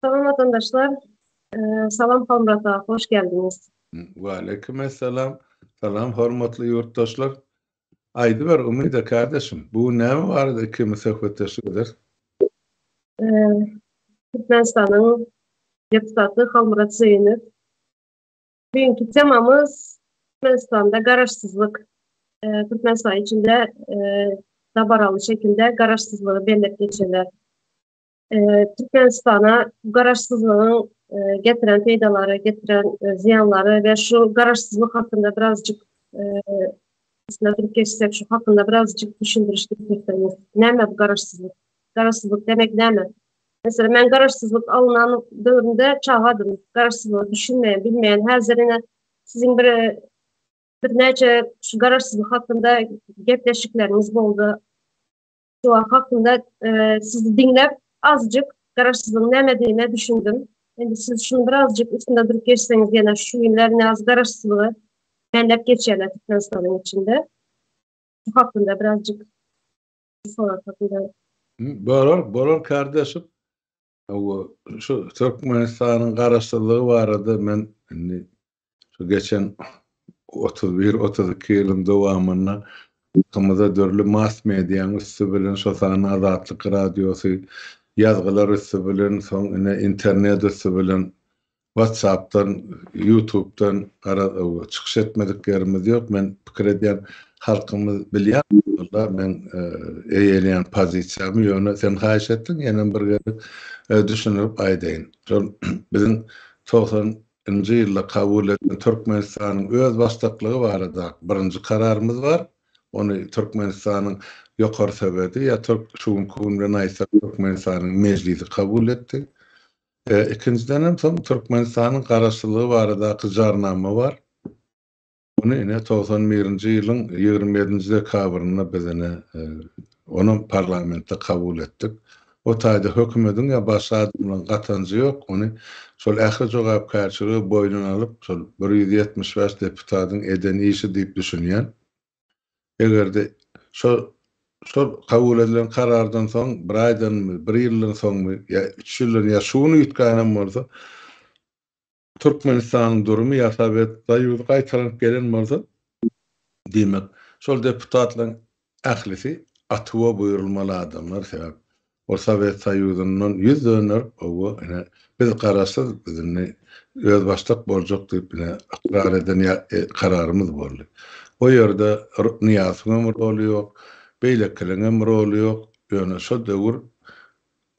Salam watandaşlar. Salam Halmyrat aga, hoş geldiňiz. Waleýkim essalam. Salam hormatly ýurtdaşlar. Aýdyber Umyda kardeşim, bu gün näme barada ikimiz söhbetdeşlik ederis? Türkmenistanyň deputaty Halmyrat Söýünow. Bugünkü temamyz Türkmenistanda garaşsyzlyk. Türkmenistan içinde dabaraly şekilde garaşsyzlygy belläp geçerler. Türkmenistana garaşsyzlygyň getiren peýdalary, getiren zyýanlary we şu garaşsyzlyk hakynda birazjyk üstüne durup geçsek, şu hakynda birazjyk düşündiriş getirseňiz. Näme bu garaşsyzlyk? Garaşsyzlyk demek näme? Meselem, men garaşsyzlyk alnan döwründe çagadym. Garaşsyzlygy düşünmeýän, bilmeýän. Häzir ine siziň bir birnäçe şu garaşsyzlyk hakynda gepleşikleriňiz boldy. Şu hakynda sizi diňläp azjyk garaşsyzlygyň nämedigine düşündim. Indi siz şuny birazjyk üstünde durup geçseňiz ýene şu günler näz garaşsyzlygy belläp geçýärler Türkmenistanyň içinde. Şu hakynda birazjyk sorag hakynda. Bolar, bolar kardeşim. Şu Türkmenistanyň garaşsyzlygy barada men indi şu geçen 31-32 ýylyň dowamynda halkymyza dürli mass mediaň üsti bilen, şo sanda Azatlyk Radiosy, ýazgylar üsti bilen, soň ine internet üsti bilen WhatsAppdan, YouTubedan garaz çykyş etmedik ýerimiz ýok. Men pikir edýän halkymyz bilýän bolsa men eýeleýän pozisiýamy ýöne sen haýyş etdiň ýenem bir gezek düşündirip aýdaýyn. Şol biziň 90 nji ýylda kabul edilen Türkmenistanyň özbaşdaklygy barada birinji kararymyz bar. Ony Türkmenistanyň Ýokary Soweti ýa şu günki gün bilen aýtsak Türkmenistanyň Mejlisi kabul etdi. Ikinjidenem soň Türkmenistanyň Garaşsyzlygy baradaky Jarnama bar. Ony ine 91-nji ýylyň 27-nji dekabrynda biz ine onam parlamentde kabul etdik. O taýda hökümediň ýa başga adamlaryň gatanjy ýok, ony şol ähli jogapkärçiligi boýnuna alyp, şol 175 deputatyň eden işi diýip düşünýän. Eger-de şol şol kabul edilen karardan soň bir aýdanmy, bir ýyldan soňmy ýa üç ýyldan ýa şu gün üýtgänem bolsa, Türkmenistanyň durumy ýa Sowet Soýuzy gaýtalanyp gelen bolsa, diýmek, şol deputatlaryň ählisi atuwa buýrulmaly adamlar, sebäp Ol Sowet Soýuzyndan ýüz dönderip, hawa, ine, biz garaşsyz, biz indi özbaşdak boljak diýip, ine, ykrar eden kararymyz boldy. O ýerde Nyýazowyň hem roly ýok, beýlekileriň hem roly ýok, ýöne şo döwür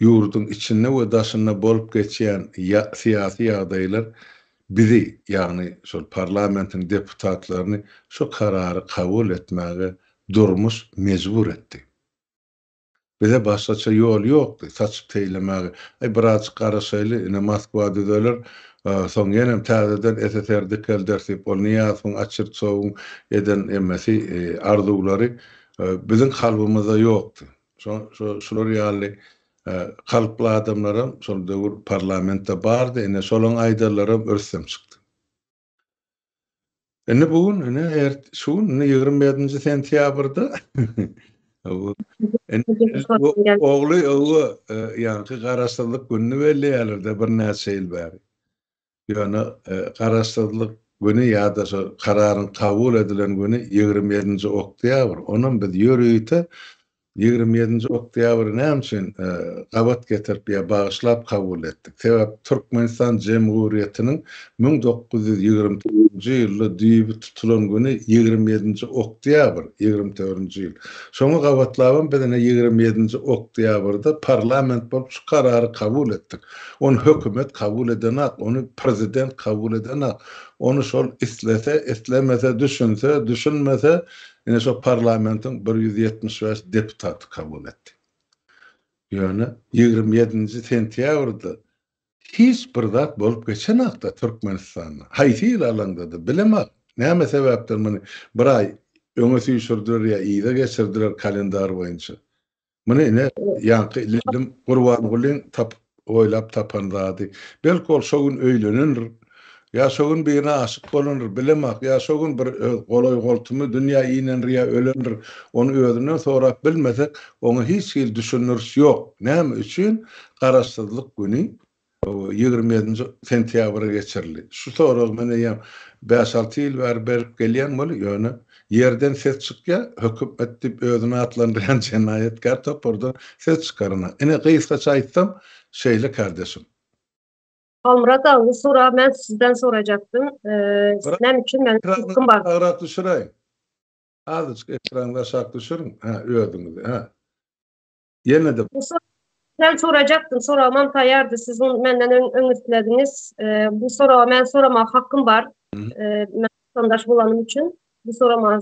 ýurduň içinde we daşynda bolup geçýän syýasy ýagdaýlar bizi, ýagny şol parlamentiň deputatlaryny şu karary kabul etmäge durmuş mejbur etdi. Bize başgaça ýol ýokdy, saçyp teýlemäge. Aý, birazjyk garaşaýly, ine, Moskwa düzeler, soň ýenem täzeden SSR dikelderis diýip, ol Nyýazowyň, Oçertsowyň eden emesi, arzuwlary biziň kalbymyzda ýokdy. Şo, şo, şular ýaly kalply adamlaram şol döwür parlamentde bardy, ine, şolaň aýdanlaram rüstem çykdy. Indi bu gün, ine, ert, şu gün, indi 27-nji sentýabrda ogly öwe e, ýaňky garaşsyzlyk gününi belleýärler-de birnäçe ýyl bäri. Ýöne e, garaşsyzlyk güni ýa-da şo kararyň kabul edilen güni 27-nji oktýabr. Onam biz ýörite 27-nji oktýabry näme üçin gabat getirip ýa bagyşlap kabul etdik? Sebäp Türkmenistan Jemhuriýetiniň 1924-nji ýylda düýbi tutulan güni 27-nji oktýabr, 24-nji ýyl. Şoňa gabatlabam biz ine 27-nji oktýabrda parlament bolup şu karary kabul etdik. Ony hökümet kabul edenak, ony prezident kabul edenak. Ony şol islese, islemese, düşünse, düşünmese, Ine şo parlamentiň 175 deputaty kabul etdi. Ýöne 27-nji sentýabrda hiç bir zat bolup geçenakda Türkmenistanda. Haýsy ýyl alaňda-da bilemok. Näme sebäpden muny bir aý öňe süýşürdiler ýa yza geçirdiler kalendar boýunça. Muny ine, ýaňky Lellim Gurbangulyň tapyp, oýlap tapan zady. Belki ol şo gün öýlenendir, ýa şo gün birine aşyk bolandyr, bilemok, ýa şo gün bir öz golaý-goltumy dünýä inendir ýa ölendir, ony özünden sorap bilmesek, oňa hiç hili düşündiriş ýok. Näme üçin Garaşsyzlyk güni? 27-nji sentýabra geçirildi? Şu soragy men eýýäm bäş-alty ýyl bäri berip gelýän weli, ýöne ýerden ses çykýar, hökümet diýip özüni atlandyrýan jenaýatkär topardan ses çykaryna. Ine, gysgaça aýtsam, şeýle kardeşim. Halmyrat aga, bu soragy men sizden sorajakdym. Näme üçin men hakkym bar? Aşagrak düşüräýiň. Azajyk ekranyňyzy aşak düşüriň. Hä, özüňizi, hä. Ýene-de. Sen sorajakdym, soragymam taýýardy. Siz ony menden öň öňürtlediňiz. Bu soragy men soramaga hakkym bar. Men watandaş bolanym üçin bu sorama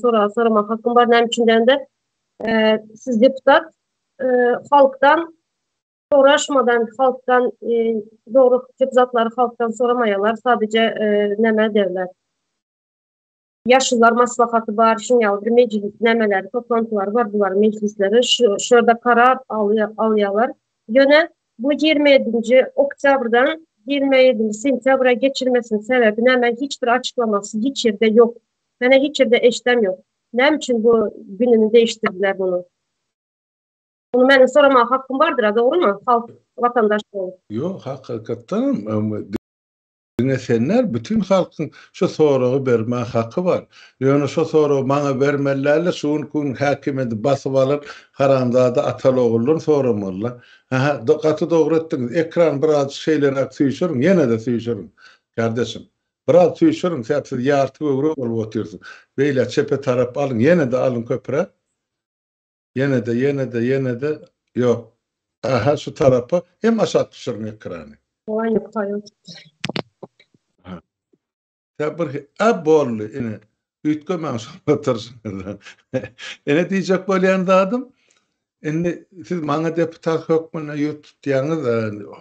soragy soramaga hakkym bar. Näme üçin diýende, siz deputat halkdan soraşmadan halkdan dogry köp zatlary halkdan soramaýarlar. Sadece näme derler. Ýaşulular maslahaty bar, şuň ýaly bir mejlis nämeleri, toplantylary bar bularyň mejlisleri. Şu şu ýerde karar alýarlar. Ýöne bu 27-nji oktýabrdan 27-nji sentýabra geçirmesiniň sebäbi näme? Hiç bir açyklamasy hiç ýerde ýok. Menä hiç ýerde eşdem ýok. Näme üçin bu gününi değiştirdiler bunu? Bunu meniň soramaga hakkym bardyr-a, dogrymy? Halk, watandaş bolup. Ýok, hakykatdanam Diňe sen däl, bütin halkyň şu soragy bermäge haky bar. Ýöne şo soragy maňa bermeli däl-de, şu günki gün häkimiýeti basyp alan haramzada ataly-oguldan soramaly-la. Hä-hä, gaty dogry etdiňiz. Ekrany birazjyk şeýleräk süýşüriň, ýene-de süýşüriň, kardeşim. Biraz süýşüriň, sebäp siz ýarty göwre bolup otyrsyňyz. Beýle çepe tarap alyň, ýene-de alyň köpräk. Ýene-de, ýene-de, ýene-de, ýok. Aha, şu tarapa hem aşak düşüriň ekrany. Aha. Tä bir, a boldy, ine. Üýtgemäň şol oturyşyňyzda. Ine diýjek bolýan zadym, indi siz maňa deputat hökmünde ýüz tutýaňyz,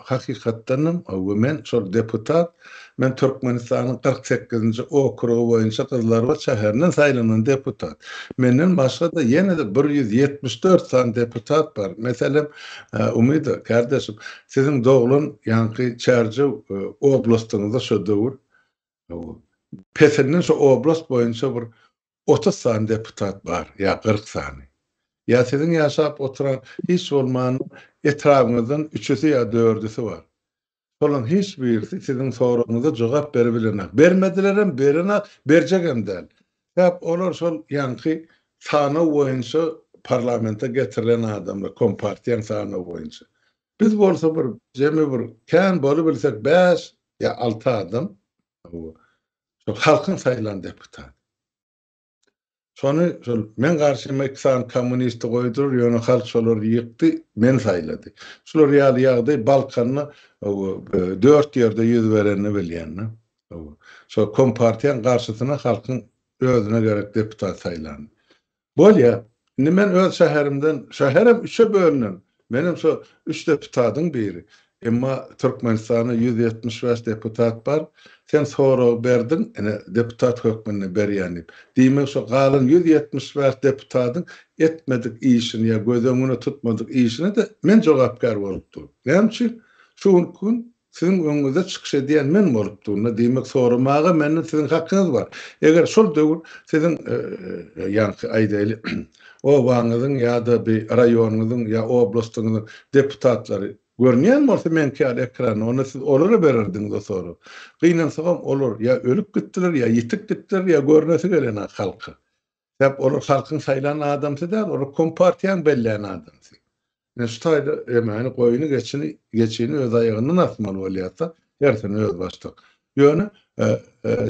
hakykatdan hem, we men şol deputat, Men Türkmenistanyň 48-nji okrugy boýunça Gyzlarbat şäherinden saýlanan deputat. Menden başga-da ýene-de 174 sany deputat bar. Meselem, Umyda, kärdeşim, siziň doglan ýaňky Çärjew oblastyňyzda şo döwür pesinden şo oblast boýunça bir 30 sany deputat bar ýa 40 sany. Ýa siziň ýaşap oturan hiç bolmanda etrabyňyzdan üçüsi ýa dördüsi bar. Şolaryň hiç birisi siziň soragyňyza jogap beribilenok. Bermedilerem, berenak, berjegem däl. Sebäp olar şol ýaňky sanaw boýunça parlamente getirilen adamlar, kompartiýaň sanawy boýunça. Biz bolsa bir jemi bir kän bolubilsek bäş ýa alty adam şol halkyň saýlan deputaty. Şony şol meň garşyma iki sany kommunisti goýdular, ýöne halk şolary ýykdy, meni saýlady. Şular ýaly ýagdaý Balkanda dört ýerde ýüz berenini bilýän. Şol kompartiýaň garşysyna halkyň özüne gerek deputat saýlany. Bolýa. Indi men öz şäherimden, şäherem üçe bölünen, menem şo üç deputatyň biri. Emma Türkmenistanda 175 deputat bar. Sen soragy berdiň, ine, deputat hökmünde berýän diýip. Diýmek, şo galan 175 deputatyň etmedik işini ýa göz öňüne tutmadyk işine-de men jogapkär bolup durun. Näme üçin? Şu günki gün Siziň öňüňizde çykyş edýän men bolup durun-da, diýmek, soramaga menden siziň hakyňyz bar. Eger şol döwür siziň, ýaňky aýdaýly, obaňyzyň ýa-da bir raýonyňyzyň ýa oblastyňyzyň deputatlary görünýän bolsa meňki ýaly ekranda, onda siz olara bererdiňiz o soragy. Gynansagam, olar ýa ölüp gitdiler, ýa ýitip gitdiler, ýa görnesi gelenok halka. Sebäp olar halkyň saýlan adamsy däl, olar kompartiýaň bellän adamsy. Ine şu taýda emäni goýny geçini geçini öz aýagyndan asmaly bolýarsa, hersini özbaşdak. Ýöne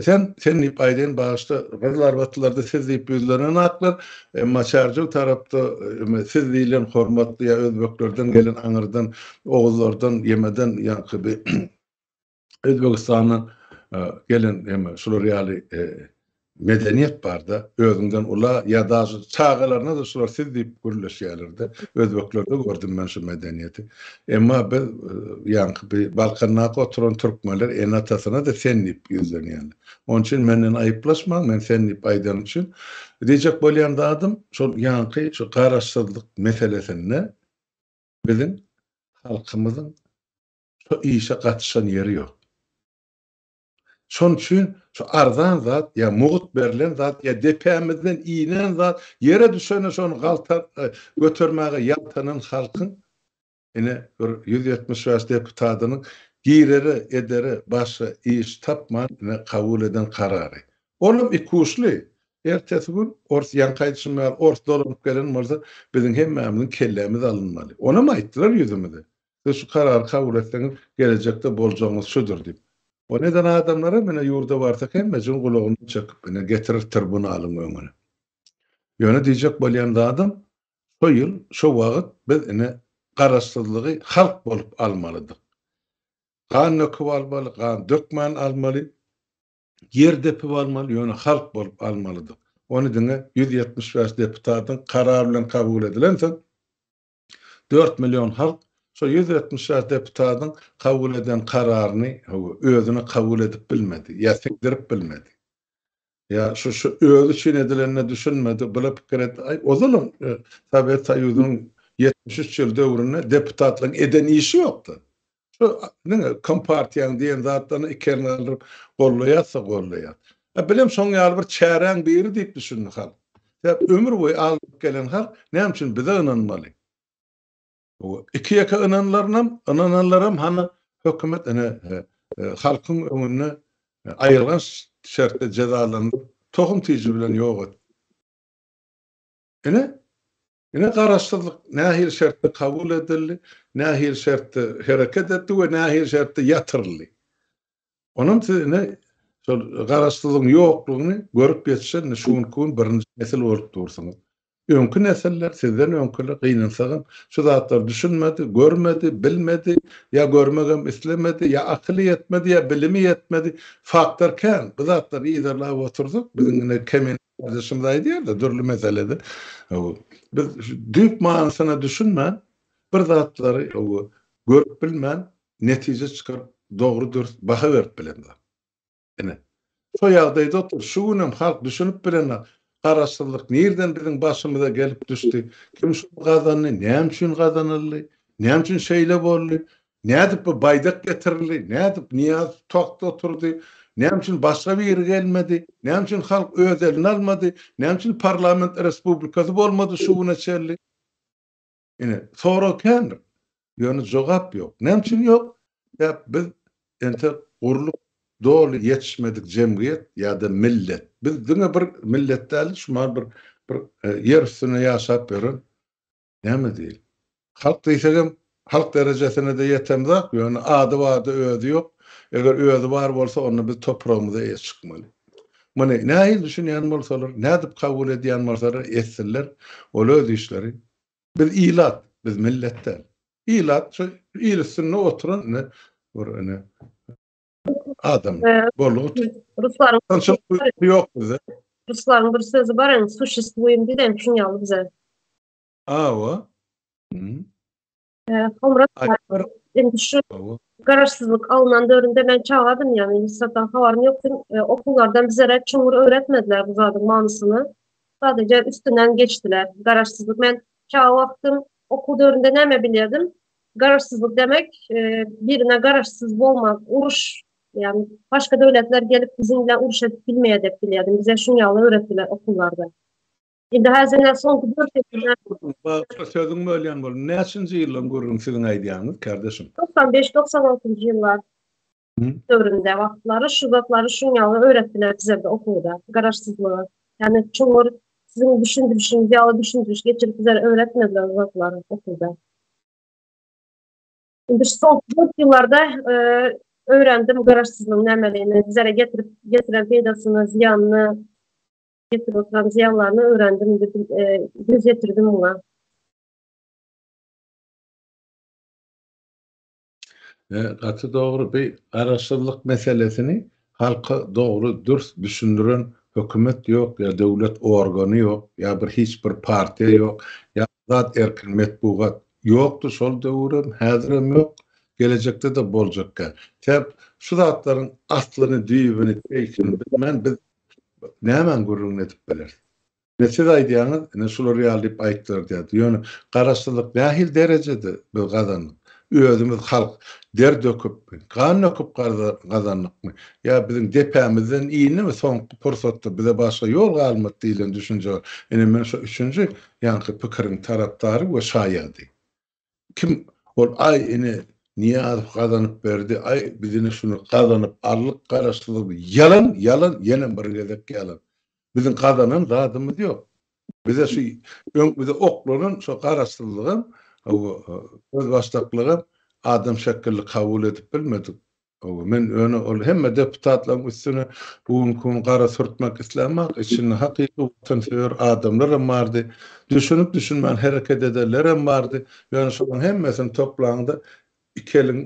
sen sen diýip aýdaýyn bagyşda gyzylarbatlylarda siz diýip ýüzlenen atlar, emma Çärjew tarapda siz diýlen hormatly ýa özbeklerden gelen aňyrdan oguzlardan ýemeden ýaňky bir Özbegistandan gelen hem şular ýaly medeniýet barda, özüňden ula ýa daşy çagalaryna-da şular siz diýip gürleşýärler-de. Özbeklerde gördüm men şu medeniýeti. Emma biz ýaňky bir Balkandaky oturan türkmenler ene-atasyna-da sen diýip ýüzlenýärler. Onuň üçin menden aýyplaşmaň, men sen diýip aýdanym üçin. Diýjek bolýan zadym, şol ýaňky şu garaşsyzlyk meselesinde biziň halkymyzyň Şo işe gatyşan ýeri ýok. Şonuň üçin şu arzan zat ýa mugt berlen zat ýa depämizden inen zat ýere düşende şony galta götermäge ýaltanan halkyň ine bir 175 deputadynyň. Girere, edere başga iş tapman ine kabul eden karary. Olam ikuçly. Ertesi gün ors ýaňky aýdyşym ýaly ors dolanyp gelen bolsa biziň hemmämiziň kellämiz alynmaly. Onam aýtdylar ýüzümize. Siz şu karary kabul etseňiz gelejekde boljagyňyz şudur diýip. Ony eden adamlaram ine ýurda barsak hemmejigiň gulagyndan çekip ine getirer trbunalyň öňüne. Ýöne diýjek bolýan zadym şo ýyl şo wagyt biz ine garaşsyzlygy halk bolup almalydyk. Gan döküp almaly, gan dökmän almaly, ýer depip almaly, ýöne halk bolup almalydyk. Ony diňe 175 deputatyň karary bilen kabul edilensoň 4 million halk şo 175 deputatyň kabul eden kararyny özüne kabul edip bilmedi ýa siňdirip bilmedi. Ýa şu şu özi üçin edilenine düşünmedi, bula pikir etdi. Aý, ozalam e, Sowet Soýuzynyň 73 ýyl döwründe deputatlaryň eden işi ýokdy. Şu diňe kompartiýaň diýen zatlaryny iki elini galdyryp gollaýarsa gollaýar. A bilem şoň ýaly bir çäräň biri diýip düşündi halk. Sebäp ömür boýy aldyryp gelen halk näme üçin bize ynanmaly? Iki-ýeke ynanlarynam, ynananlaram hany hökümet ine halkyň öňünde aýylganç şertde jezalandyryp, tohum tiji bilen ýok etdi. Ine, ine garaşsyzlyk nähili şertde kabul edildi, nähili şertde hereket etdi we nähili şertde ýatyryldy. Onam siz ine şol garaşsyzlygyň ýoklugyny görüp ýetişen şu günki gün birinji nesil bolup dursuňyz. Öňki nesiller, sizden öňküler gynansagam şu zatlary düşünmedi, görmedi, bilmedi, ýa görmegem islemedi, ýa akyly ýetmedi, ýa bilimi ýetmedi. Faktor kän. Bu zatlary yzarlap otursak, biziň ine Kemin kardeşimiz aýdýar-da dürli meselede. Biz düýp manysyna düşünmän, bir zatlary görüp bilmän, netije çykaryp, dogry-dürs baha berip bilemzok. Ine, şo ýagdaýda otur. Şu günem halk düşünip bilenok. Garaşsyzlyk nirden biziň başymyza gelip düşdi? Kim şuny gazandy? Näme üçin gazanyldy? Näme üçin şeýle boldy? Nädip bu baýdak getirildi? Nädip Nyýazow tagtda oturdy? Näme üçin başga biri gelmedi? Näme üçin halk öz eline almady? Näme üçin parlament respublikasy bolmady şu güne çenli? Ine, sorag kändir. Ýöne jogap ýok. Näme üçin ýok? Sebäp biz entek gurlup doly ýetişmedik jemgyýet ýa-da millet. Biz diňe bir millet däl, şumal bir bir e, ýer üstünde ýaşap ýören näme diýeli. Halk diýsegem halk derejesine-de ýetemzok, ýöne ady barda özi ýok. Eger özi bar bolsa, onda biz topragymyza eýe çykmaly. Muny nähili düşünýän bolsalar, nädip kabul edýän bolsalar etsinler, ol öz işleri. Biz ilat, biz millet däl. Ilat şu il üstünde oturan ine bir ine adam. Boldy. Ruslaryň ýok bizde. Ruslaryň bir sözi bar, indi suşestwuýem diýen şuň ýaly bize. Awa. Soňra indi şu garaşsyzlyk alnan döwründe men çagadym ýagny hiç zatdan habarym ýokdy. Okuwlardan bizlere çuňňur öwretmediler bu zadyň manysyny. Sadece üstünden geçdiler. Garaşsyzlyk men çaga wagtym okuw döwründe näme bilýärdim? Garaşsyzlyk demek birine garaşsyz bolmak, uruş ýagny başga döwletler gelip biziň bilen uruş edip bilmeýär diýip bilýärdim. Bize şuň ýaly öwretdiler okuwlarda. Indi häzir ine soňky dört ýylda. Bagyşla sözüňi bölýän boldum. Näçinji ýyllaň gürrüňi siziň aýdýanyňyz kardeşim? 95 96-njy ýyllar döwründe wagtlary şu zatlary şuň ýaly öwretdiler bizede okuwda garaşsyzlygy. Ýagny çuňňur siziň düşündirişiňiz ýaly düşündiriş geçirip bizlere öwretmediler bu zatlary okuwda. Indi şu soňky dört ýyllarda öwrendim garaşsyzlygyň nämeligini, bizlere getirip getiren peýdasyny, zyýanyny getirip oturan zyýanlaryny öwrendim, indi göz ýetirdim muňa. Gaty dogry, bu garaşsyzlyk meselesini halka dogry, dürs düşündiren hökümet ýok, ýa döwlet organy ýok, ýa bir hiç bir partiýa ýok, ýa azat erkin metbugat ýokdy şol döwürem, häzirem ýok, gelejekde-de boljak däl. Sebäp şu zatlaryň aslyny, düýbüni, teýkini bilmän biz Nämäň gürrüňini edip bileris? Ine siz aýdýaňyz, ine şular ýaly diýip aýtdylar diýýärdi. Ýöne garaşsyzlyk nähili derejede biz gazandyk? Özümiz halk der döküpmi, gan döküp gazandykmy? Ýa biziň depämizden indimi soňky pursatda bize başga ýol galmady diýlen düşünje bar. Ine men şo üçünji ýaňky pikiriň tarapdary we şaýady. Kim ol aý ine. Nyýazow gazanyp berdi, aý biz ine şuny gazanyp aldyk garaşsyzlygy ýalan, ýalan, ýene bir gezek ýalan. Biziň gazanan zadymyz ýok. Bize şu öň bize oklanan şo garaşsyzlygam, özbaşdaklygam adam şekilli kabul edip bilmedik. Hawa, men ýöne ol hemme deputatlaryň üstüne bu günki gün gara sürtmek islämok, içinde hakyky watansöýer adamlaram bardy, düşünip-düşünmän hereket edenlerem bardy, ýöne şolaryň hemmesini toplaňda iki eliň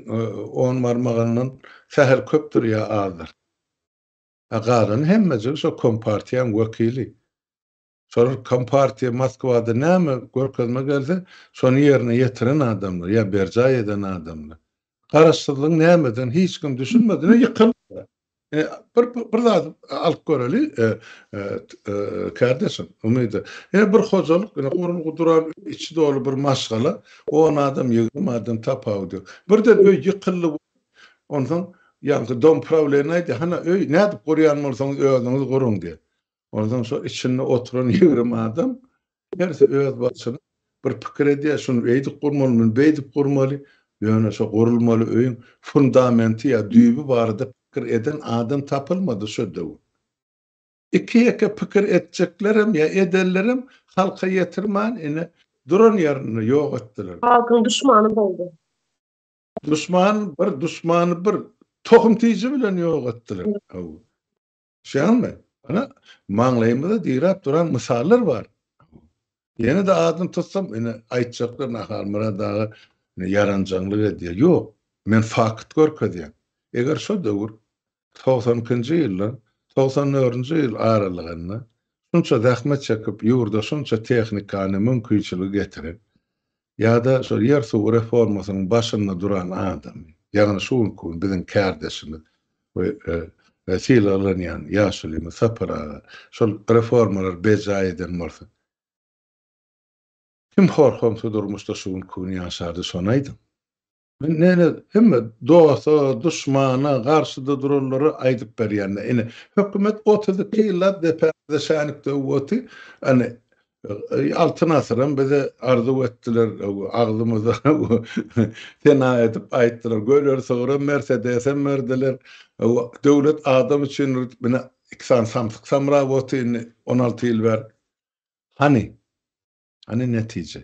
on barmagyndan sähel köpdür ýa azdyr. A galany hemmejigi şo kompartiýaň wekili. Şolar kompartiýa Moskwada näme görkezme gelse, şony ýerine ýetiren adamlar ýa berjaý eden adamlar. Garaşsyzlygyň nämeden hiç kim düşünmedi. Ine ýykyldy. Ine bir bir zat alyp göreli, kärdeşim, Umyda. Ine bir hojalyk, ine gurulgy duran içi doly bir maşgala, on adam, 20 adam tapawudy ýok. Birden öý ýykyldy. Onsoň ýaňky dom prawleniýa aýdýar, hana öý nädip gurýan bolsaňyz özüňiz guruň diýýär. Onsoň şo içinde oturan 20 adam hersi öz başyna bir pikir edýär, şuny beýdip gurmaly, muny beýdip gurmaly. Ýöne şo gurulmaly öýüň fundamenti ýa düýbi barada pikir eden adam tapylmady şo döwür. Iki-ýeke pikir etjeklerem ýa edenlerem halka ýetirmän ine duran ýerinde ýok etdiler. Halkyň duşmany boldy. Duşman bir, duşmany bir tohum tiji bilen ýok etdiler. Hawa. Düşýäňmi? Ana, maňlaýymyza diräp duran mysallar bar. Ýene-de adyny tutsam, ine, aýtjaklar Nahalmyrat aga ine ýaranjaňlyk edýär. Ýok, men fakt görkezýän. Eger şo döwür, 92-nji ýyldan 94-nji ýyl aralygynda şunça zähmet çekip, ýurda şunça tehnikany, mümkinçiligi getiren ýa-da şol ýer-suw reformasynyň başynda duran adamy, ýagny şu günki gün biziň kärdeşimiz we sylaglanýan ýaşulymyz Sapar aga şol reformalary berjaý eden bolsa, kim hor-homsy durmuşda şu günki gün ýaşardy, şony aýdyň. Men näme hemme dosta, duşmana, garşyda duranlara aýdyp berýän-de. Ine, hökümet 32 ýyllap depämizde şänik döwüp otyr. Ine, Altyn asyram bize arzuw etdiler, agzymyza sena edip aýtdylar. Göler sygyram, Mersedesem berdiler. Döwlet adam üçindir diýip, ine, iki sany samsyk samrap otyr indi 16 ýyl bäri. Hany? Hany netije?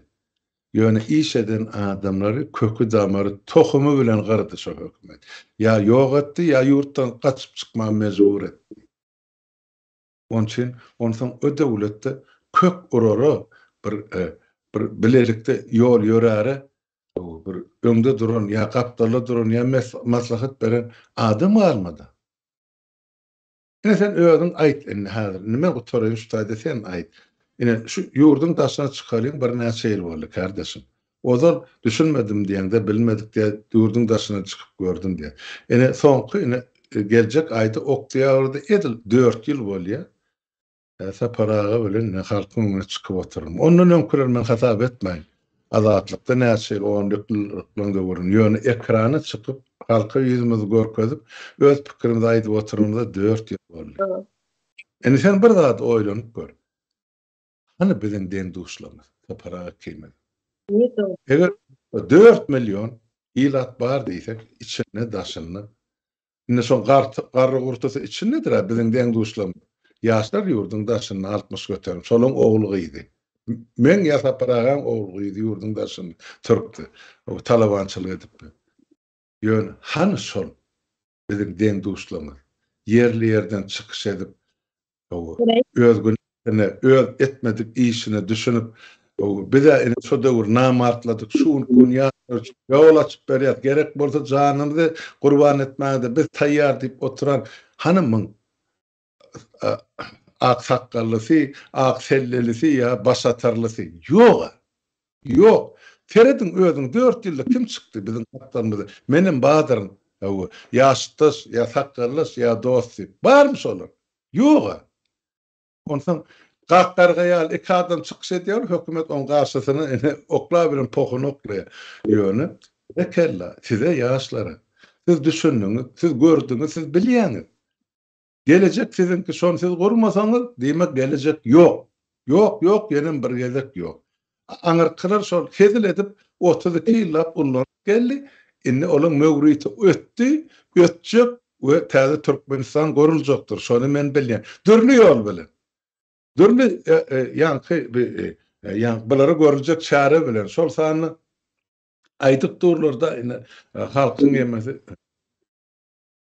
Ýöne iş eden adamlary köki-damary, tohumy bilen gyrdy şo hökümet. Ýa ýok etdi, ýa ýurtdan gaçyp çykmaga mejbur etdi. Onuň üçin onsoň o döwletde kök urara bir bir bilelikde ýol ýöräre bir öňde duran ýa gapdalda duran ýa maslahat beren adam galmady. Ine sen özüň aýt indi häzir. Indi men gutaraýyn şu taýda sen aýt. Ine şu ýurduň daşyna çykalyň birnäçe ýyl boldy kardeşim. Ozal düşünmedim diýeňde bilmedik diýä ýurduň daşyna çykyp gördüm diýä. Ine soňky ine geljek aýda oktýabrda edil dört ýyl bolýa. Sapar aga bilen ine halkyň öňüne çykyp otyryn. Ondan öňküleri men hasap etmäýin. Azatlykda näçe ýyl on ýyllyklaryň döwrüni ýöne ekrana çykyp halka ýüzümizi görkezip öz pikirimizi aýdyp oturanymyza dört ýyl boldy. Indi sen bir zady oýlanyp gör. Hany biziň deň-duşlarymyz, Sapar aga ikimiz? Eger 4 million ilat bar diýsek, içinde, daşynda. Indi şoň garry-gurtusy içindedir-ä biziň deň-duşlarymyz. Ýaşlar ýurduň daşynda 60 göterim, şolaň ogul-gyzy. Meň ýa Sapar agaň ogul-gyzy ýurduň daşynda, türkde, talabançylyk edip. Ýöne hany şol biziň deň-duşlarymyz ýerli-ýerden çykyş edip, öz günäsine, öz etmedik işine düşünip, biz-ä ine şo döwür namartladyk, şu günki gün ýaşlar üçin ýol açyp berýäs, gerek bolsa janymyzy gurban etmäge-de biz taýýar diýip oturan hany muň ak sakgallysy, ak sellelisi ýa başatarlysy? Ýog-a! Ýok. Serediň özüň dört ýylda kim çykdy biziň gapdalymyza? Menem badyryn. Hawa, ýaşytdaş, ýa sakgallaş, ýa dost diýip. Barmy şolar? Ýog-a. Onsoň gak garga ýaly iki adam çykyş edýär, hökümet oň garşysyna ine okla bilen pohuny oklaýar. Ýöne, berekella, size ýaşlara. Siz düşündiňiz, siz gördüňiz, siz bilýäňiz. Gelejek siziňki şony siz gurmasaňyz diýmek gelejek ýok. Ýok ýok ýenem bir gezek ýok. Aňyrkylar şol hezil edip 32 ýyllap ullanyp geldi. Indi olaň möwriti ötdi, ötjek we täze Türkmenistan guruljakdyr. Şony men bilýän. Dürli ýol bilen. Dürli ýaňky ýaňky bulara görüljek çäre bilen, şol sanda aýdyp durlar-da indi halkyň ýemesi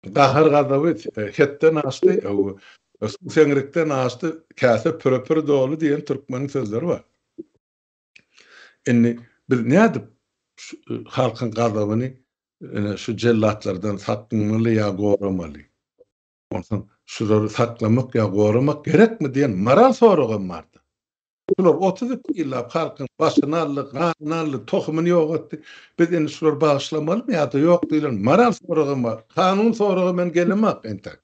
gahar-gazaby hetden aşdy, suw seňrikden aşdy, käse püre-pür doly diýen türkmeniň sözleri bar. Indi biz nädip şu halkyň gazabyny ine şu jellatlardan saklamaly ýa goramaly? Onsoň şulary saklamak ýa goramak gerekmi diýen moral soragam bardy. Şular 32 ýyllap halkyň başyny aldy, ganyny aldy, tohumyny ýok etdi. Biz indi şulary bagyşlamalymy ýa-da ýok diýlen moral soragam bar. Kanun soraga men gelemak entek.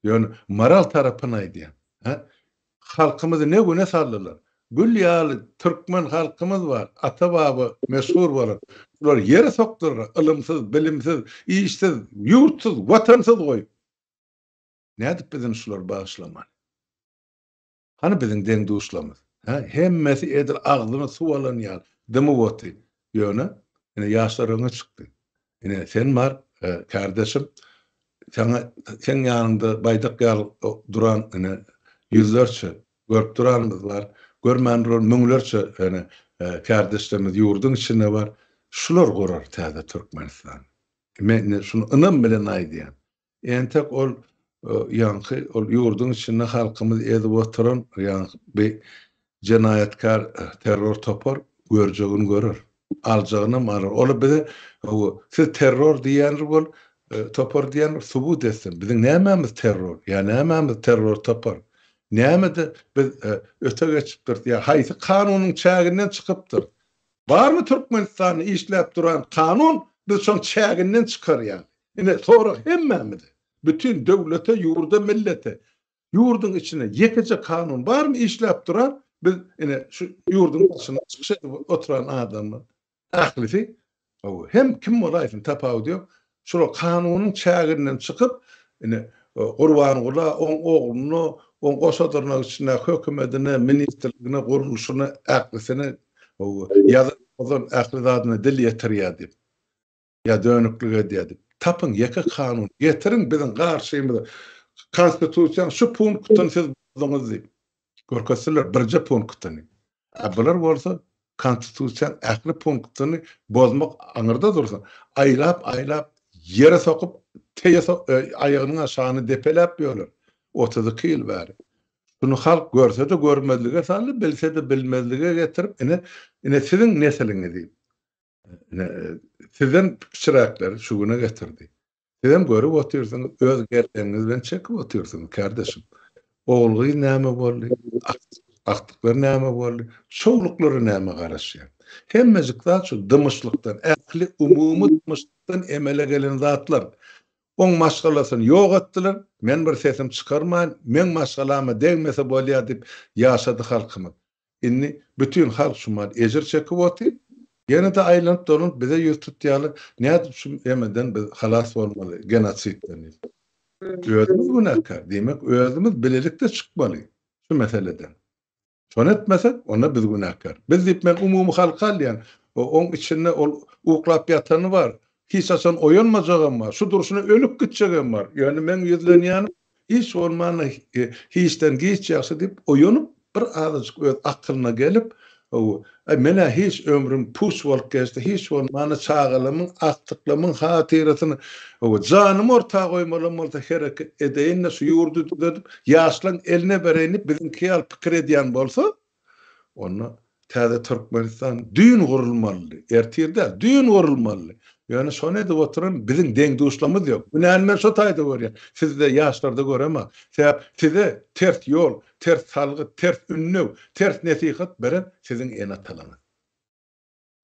Ýöne moral tarapyny aýdýan. Hä? Halkymyzy ne güne saldylar. Gül ýaly türkmen halkymyz bar, ata-baba meşhur bolan. Şulary ýere sokdular, ylymsyz, bilimsiz, işsiz, ýurtsyz, watansyz goýup. Nädip biz indi şulary bagyşlamaly? Hany biziň deň-duşlarymyz? Hä? Hemmesi edil agzyna suw alan ýaly dymyp otyr. Ýöne, ine ýaşlar öňe çykdy. Ine sen bar, kärdeşim, saňa seň ýanyňda baýdak ýaly duran ine ýüzlerçe görüp duranymyz bar, görmän duran müňlerçe ine kärdeşlerimiz ýurduň içinde bar. Şular gurar täze Türkmenistany. Men ine şuny ynam bilen aýdýan. Entek ol ýaňky ol ýurduň içinde halkymyzy ezip oturan ýaňky bi jenaýatkär terror topar görjegini görer. Aljagynam alar. Ola bize siz terror diýýändir bol topar diýýändir subut etsin. Biziň nämämiz terror? Ýa nämämiz terror topar? Nämede biz öte geçipdiris? Ýa haýsy kanunyň çäginden çykypdyrys? Barmy Türkmenistanda işläp duran kanun biz şoň çäginden çykar ýaly? Ine sorag hemmämize. Bütin döwlete, ýurda, millete. Ýurduň içinde ýekeje kanun barmy işläp duran? Biz ine şu ýurduň başynda çykyş edip oturan adamlar ählisi hem kim bolaýsyn tapawudy ýok. Şular kanunyň çäginden çykyp ine Gurbangula, oň ogluna, oň goşa dyrnak içindäki hökümedine, ministrligine, gurluşyna ählisine ýazan bozan ähli zadyna dil ýetirýär diýip. Ýa dönüklik edýär diýip. Tapyň ýeke kanun, getiriň biziň garşymyza konstitusiýanyň şu punktyny siz bozduňyz diýip. Görkezsinler birje punktyny. A bular bolsa konstitusiýanyň ähli punktyny bozmak aňyrda dursun, aýlap-aýlap ýere sokup, teýe aýagynyň aşagyny depeläp ýörler. 32 ýyl bäri. Şuny halk görse-de görmezlige saldy, bilse-de bilmezlige getirip, ine, ine siziň nesliňizi Ine, sizden kiçiräkleri şu güne getirdi. Sizem görüp otyrsyňyz, öz gerdegiňiz bilen çekip otyrsyňyz, kärdeşim. Ogul-gyz näme boldy? Agtyklar näme boldy? Çowluklara näme garaşýar? Hemmejik zat şu dymyşlykdan, ähli umumy dymyşlykdan emele gelen zatlar. Oň maşgalasyny ýok etdiler, men bir sesim çykarmaýyn, meň maşgalama degmese bolýar diýip ýaşady halkymyz. Indi bütin halk şumat ejir çekip otyr. Ýene-de aýlanyp dolanyp bize ýüz tutýarlar. Nädip şu emeden biz halas bolmaly, genosidden diýip. Özümiz günäkär. Diýmek, özümiz bilelikde çykmaly şu meseleden. Şony etmesek, onda biz günäkär. Biz diýip men umumy halky alýan. Oň içinde ol uklap ýatany bar, hiç haçan oýanmajagam bar, şu durşuna ölüp gitjegem bar. Ýöne meň ýüzlenýänim Hiç bolmanda hiçden giç ýagşy diýip oýanyp bir azajyk öz akylyna gelip, hawa, aý men-ä hiç ömrüm puç bolup geçdi, hiç bolmanda çagalarymyň, agtyklarymyň hatyrasyna, hawa, janymy orta goýmalam bolsa hereket edeýin-de şu ýurdy düzedip, ýaşlaň eline bereýin diýip biziňki ýaly pikir edýän bolsa, Onda täze Türkmenistan düýn gurulmalydy. Ertir däl, düýn gurulmalydy. Ýöne şony edip oturan biziň deň-duşlarymyz ýok. Günäni men şo taýda görýän. Sizde, ýaşlarda göremok. Sebäp size ters ýol, ters salgyt, ters ündew, ters nesihat beren siziň ene-atalaryňyz.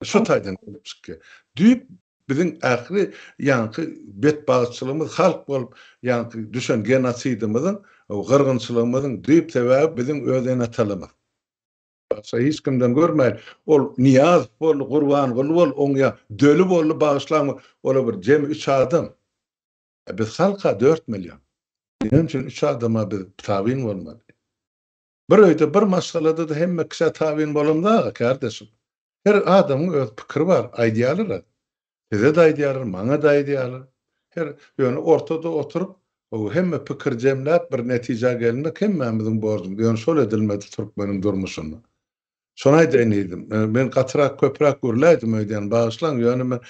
Şo taýdan gelip çykýar. Düýp biziň ähli ýaňky betbagtçylygymyz halk bolup ýaňky düşen genosidimiziň, gyrgynçylygymyzyň düýp sebäbi biziň öz ene-atalarymyz. Başga hiç kimden görmäýin. Ol Nyýazow boldy, Gurbanguly boldy, oň ýa Döli boldy, bagyşlaň, olar bir jemi üç adam. Biz halk-a 4 million. Näme üçin üç adama biz tabyn bolmaly? Bir öýde, bir maşgalada-da hemme kişä tabyn bolamzag-a, kärdeşim. Her adamyň öz pikiri bar, aýdýarlar-a. Size-de aýdýarlar, maňa-da aýdýarlar. Her, ýöne ortada oturyp, hemme pikir jemläp bir netijä gelmek hemmämiziň borjumyz. Ýöne şol edilmedi türkmeniň durmuşynda. Şony aýdaýyn diýdim. Men gatyrak köpräk gürläýdim öýdýän, bagyşlaň, ýöne men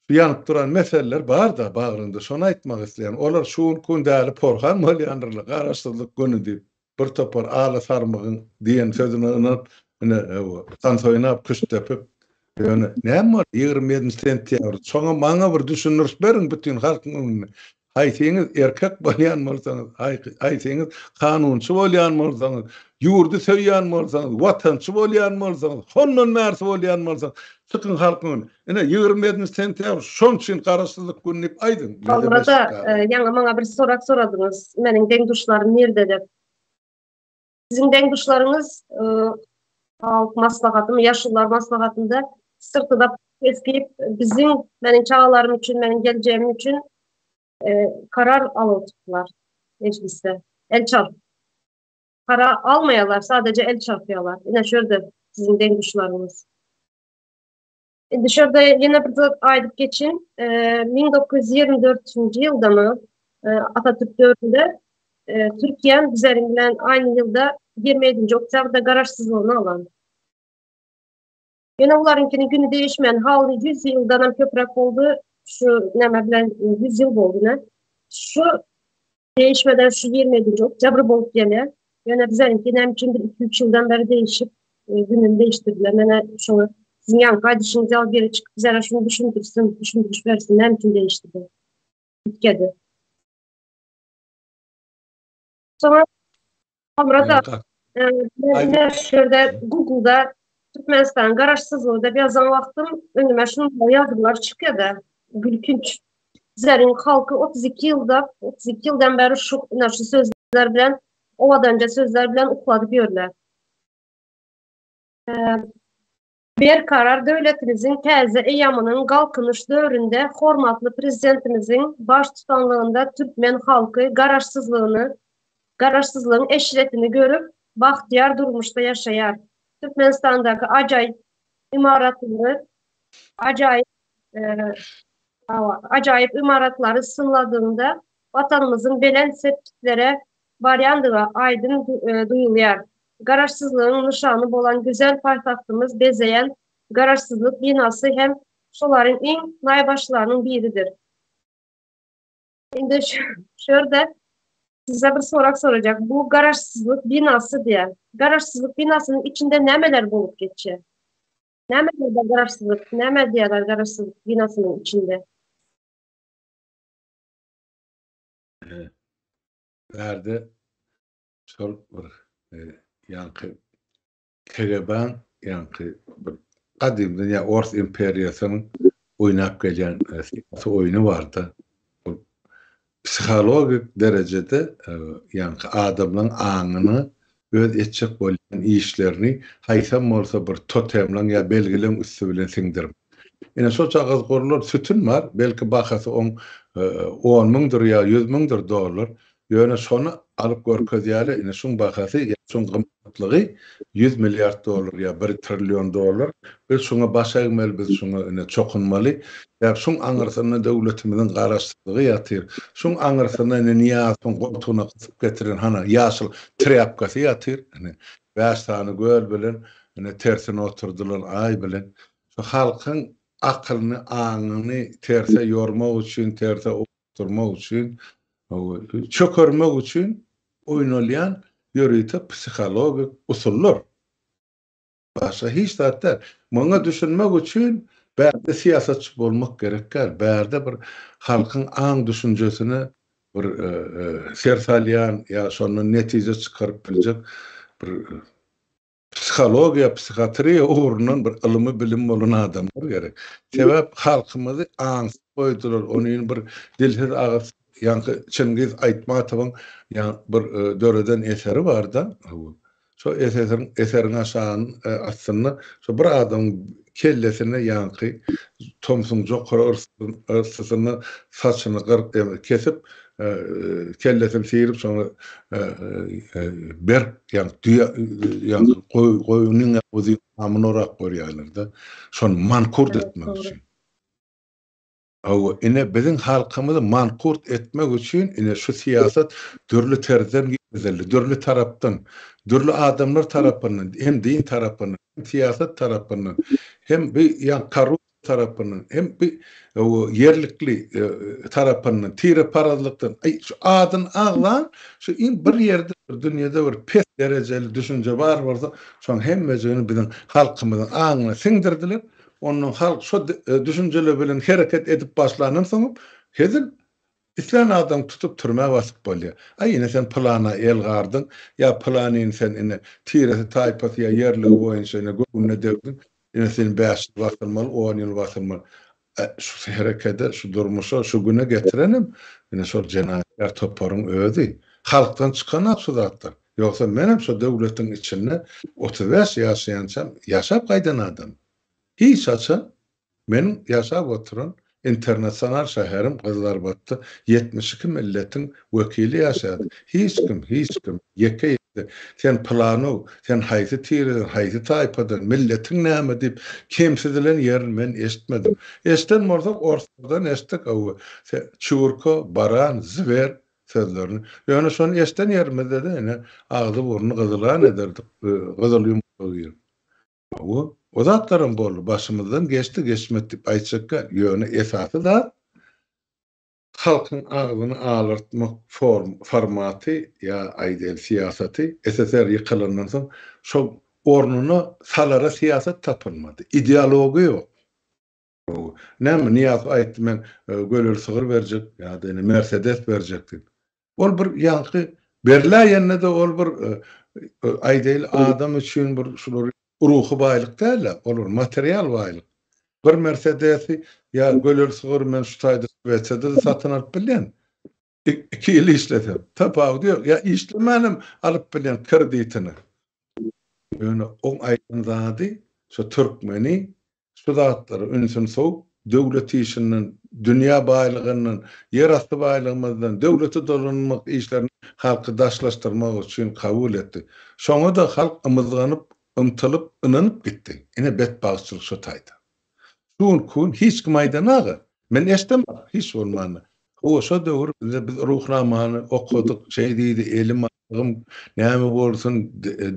şu ýanyp duran meseleler bar-da bagryňda, şony aýtmak isleýän. Olar şu günki gün däli porhan bolýandyrlar, Garaşsyzlyk güni diýip. Bir topar ala sarmygyň diýen sözüne ynanyp, ine, tans oýnap, küşt depip, ýöne näme boldy 27-nji sentýabr? Şoňa maňa bir düşündiriş beriň bütin halkyň öňünde. Haýsyňyz erkek bolýan bolsaňyz, haýsyňyz kanunçy bolýan bolsaňyz, ýurdy söýýän bolsaňyz, watançy bolýan bolsaňyz, hondan bärsi bolýan bolsaňyz, çykyň halkyň öňüne. Ine, 27-nji sentýabr şoň üçin Garaşsyzlyk güni diýip aýdyň. Soňra-da ýaňy maňa bir sorag soradyňyz, meniň deň-duşlarym nirde diýip. Siziň deň-duşlaryňyz Halk maslahatymy, Ýaşulular maslahatynda syrtyda pes geýip, biziň, meniň çagalarym üçin, meniň geljegim üçin karar alypdylar mejlisde. El çarpyp. Karar almaýarlar, sadece el çarpýarlar. Ine şu ýerde siziň deň-duşlaryňyz. Indi şu ýerde ýene bir zat aýdyp geçin. 1924-nji ýyldamy Atatürk döwründe Türkiýe bizleriň bilen aýny ýylda 27-nji oktýabrda garaşsyzlygyny alan. Ýöne bularyňkiniň güni değişmän haly 100 ýyldan hem köpräk boldy. Şu näme bilen 100 ýyl boldy ne? Şu değişmeden şu 27-nji oktýabr bolup gelýär. Ýöne bizleriňki näme üçindir 2-3 ýyldan beri değişip gününi değiştirdiler. Mene şoňa siziň ýaňky aýdyşyňyz ýaly biri çykyp bizlere şuny düşündirsin, düşündiriş bersin, näme üçin değişdi bu? Üýtgedi. Soňra Soňra-da men şu ýerde Google-da Türkmenistan garaşsyzlygy diýip ýazan wagtym öňüme şunday ýazgylar çykýar-da, gülkünç. Bizleriň halky 32 ýylda, 32 ýyldan bäri şu ine şu sözler bilen, owadanja sözler bilen ukladyp ýörler. Berkarar döwletimiziň täze eýýamynyň Galkynyş döwründe hormatly Prezidentimiziň baştutanlygynda türkmen halky Garaşsyzlygyny, Garaşsyzlygyň eşretini görüp, bagtyýar durmuşda ýaşaýar. Türkmenistandaky ajaýyp ymaratlary, ajaýyp ajaýyp ymaratlary synladygyňda Watanymyzyň belent sepgitlere barýandygy aýdyň duýulýar. Garaşsyzlygyň nyşany bolan güzel paýtagtymyz bezeýän Garaşsyzlyk binasy hem şolaryň iň naýbaşylarynyň biridir. Indi şu ýerde size bir sorag sorajak. Bu Garaşsyzlyk binasy diýýär. Garaşsyzlyk binasynyň içinde nämeler bolup geçýär? Nämeler bar Garaşsyzlyk, näme diýýärler Garaşsyzlyk binasynyň içinde? Bärde şol bir ýaňky KGB-niň ýaňky bir gadymdan ýa Ors imperiýasynyň oýnap gelýän syýasy oýny barda. Ol psihologik derejede ýaňky adamlaryň aňyna öz etjek bolýan işlerini haýsam bolsa bir totemleň ýa belgileň üsti bilen siňdirmek. Ine şojagaz gurlan sütün bar, belki bahasy oň on müňdür ýa ýüz müňdür dollar, ýöne şony alyp görkezýärler, ine şuň bahasy ýa şuň gymmatlygy ýüz milliard dollar ýa bir trillion dollar, biz şuňa baş egmeli, biz şuňa ine çokunmaly, ýa şuň aňyrsynda döwletimiziň garaşsyzlygy ýatyr, şuň aňyrsynda ine Nyýazowyň goltugyna gysyp getiren hana ýaşyl trýapkasy ýatyr, ine bäş sany göl bilen ine tersine oturdylan aý bilen şu halkyň akylyny, aňyny terse ýormak üçin, terse ugrukdyrmak üçin, çökermek üçin oýnalýan ýörite psihologik usullar. Başga hiç zat däl. Muňa düşünmek üçin bärde syýasatçy bolmak gerek däl. Bärde bir halkyň aň-düşünjesine bir ser salýan ýa şondan netije çykaryp biljek bir psihologiýa, psihiatriýa ugrundan bir ylymy bilim bolan adamlar gerek. Sebäp halkymyzy aňsyz goýdular. Ony bir dilsiz agyz ýaňky Çingiz Aýtmatowyň ýa bir döreden eseri barda. Şo eseriň eseriň aşagyn astynda şo bir adamyň kellesine ýaňky tomsuň jokary yssysynda saçyny gyryp kesip kellesini syryp şoňa berk ýaňky düýe ýaňky goýunyň uzyn hamyny orap görýärler-de. Şony mankurt etmek üçin. Hawa, ine biziň halkymyzy mankurt etmek üçin ine şu syýasat dürli terzden girizildi, dürli tarapdan, dürli adamlar tarapyndan, hem din tarapyndan, hem syýasat tarapyndan, hem bu ýa korrupsiýa tarapyndan, hem bu ýerlikli tarapyndan, tireparazlykdan, aý şu adyny agzan şu iň bir ýerde bir dünýede bir pes derejeli düşünje bar bolsa, şoň hemmejigini biziň halkymyzyň aňyna siňdirdiler. Ondan halk şo düşünjeler bilen hereket edip başlandan soň hezil islän adamy tutup türmä basyp bolýar. Aý ine sen pylana el gardyň, ýa pylanyny sen ine tiresi taýpasy ýa ýerligi boýunça ine göwnüne degdiň, ine sen bäş ýyl basylmaly, on ýyl basylmaly. Şu herekede, şu durmuşa, şu güne getirenem ine şol jenaýatkär toparyň özi. Halkdan çykanok şu zatlar. Ýogsa menem şo döwletiň içinde 35 ýaşaýançam ýaşap gaýdan adam. Hiç haçan meniň ýaşap oturan internasional şäherim Gyzylarbatda 72 milletiň wekili ýaşaýardy. Hiç kim, hiç kim, ýeke-ýeke sen pylanow, sen haýsy tireden, haýsy taýpadan, milletiň näme diýip kemsidilen ýerini men eşitmedim. Eşiden bolsak orslardan eşitdik, hawa, çurka, baran, zwer, sözlerini. Ýöne şony eşden ýerimizde-de ine agzy-burny gyzylan ederdik, gyzyl ýumurtga girip. Hawa, o zatlaram boldy, başymyzdan geçdi, geçmedi diýip aýtjak däl. Ýöne esasy zat halkyň agzyny alartmak form, formaty ýa aýdaýly syýasaty SSR ýykylandan soň şol ornuna salara syýasat tapylmady. Ideologiýa ýok. Näme Nyýazow aýtdy men göleli sygyr berjek ýa-da ine Mersedes berjek diýip. Ol bir ýaňky berläýende-de ol bir aýdaýly adam üçin bir şular ruhy baýlyk däl-de, ol bir material baýlyk. Bir Mersedesi ýa göleli sygyry men şu taýda Şwesiýada-da satyn alyp bilýän. Iki ýyl işlesem, tapawudy ýok. Ýa işlemänem alyp bilýän kreditini. Ýöne oň aýdan zady şo türkmeni şu zatlara ünsüni sowup, döwlet işinden, dünýä baýlygyndan, ýer asty baýlygymyzdan, döwleti dolandyrmak işlerinden halky daşlaşdyrmak üçin kabul etdi. Şoňa-da halk ymyzganyp, ymtylyp, ynanyp gitdi. Ine betbagtçylyk şo taýda. Şu günki gün hiç kim aýdanaga. Men eşdemok hiç bolmanda. Hawa şo döwür bize biz Ruhnamany okadyk, şeý diýdi, elim aýagym näme bolsun,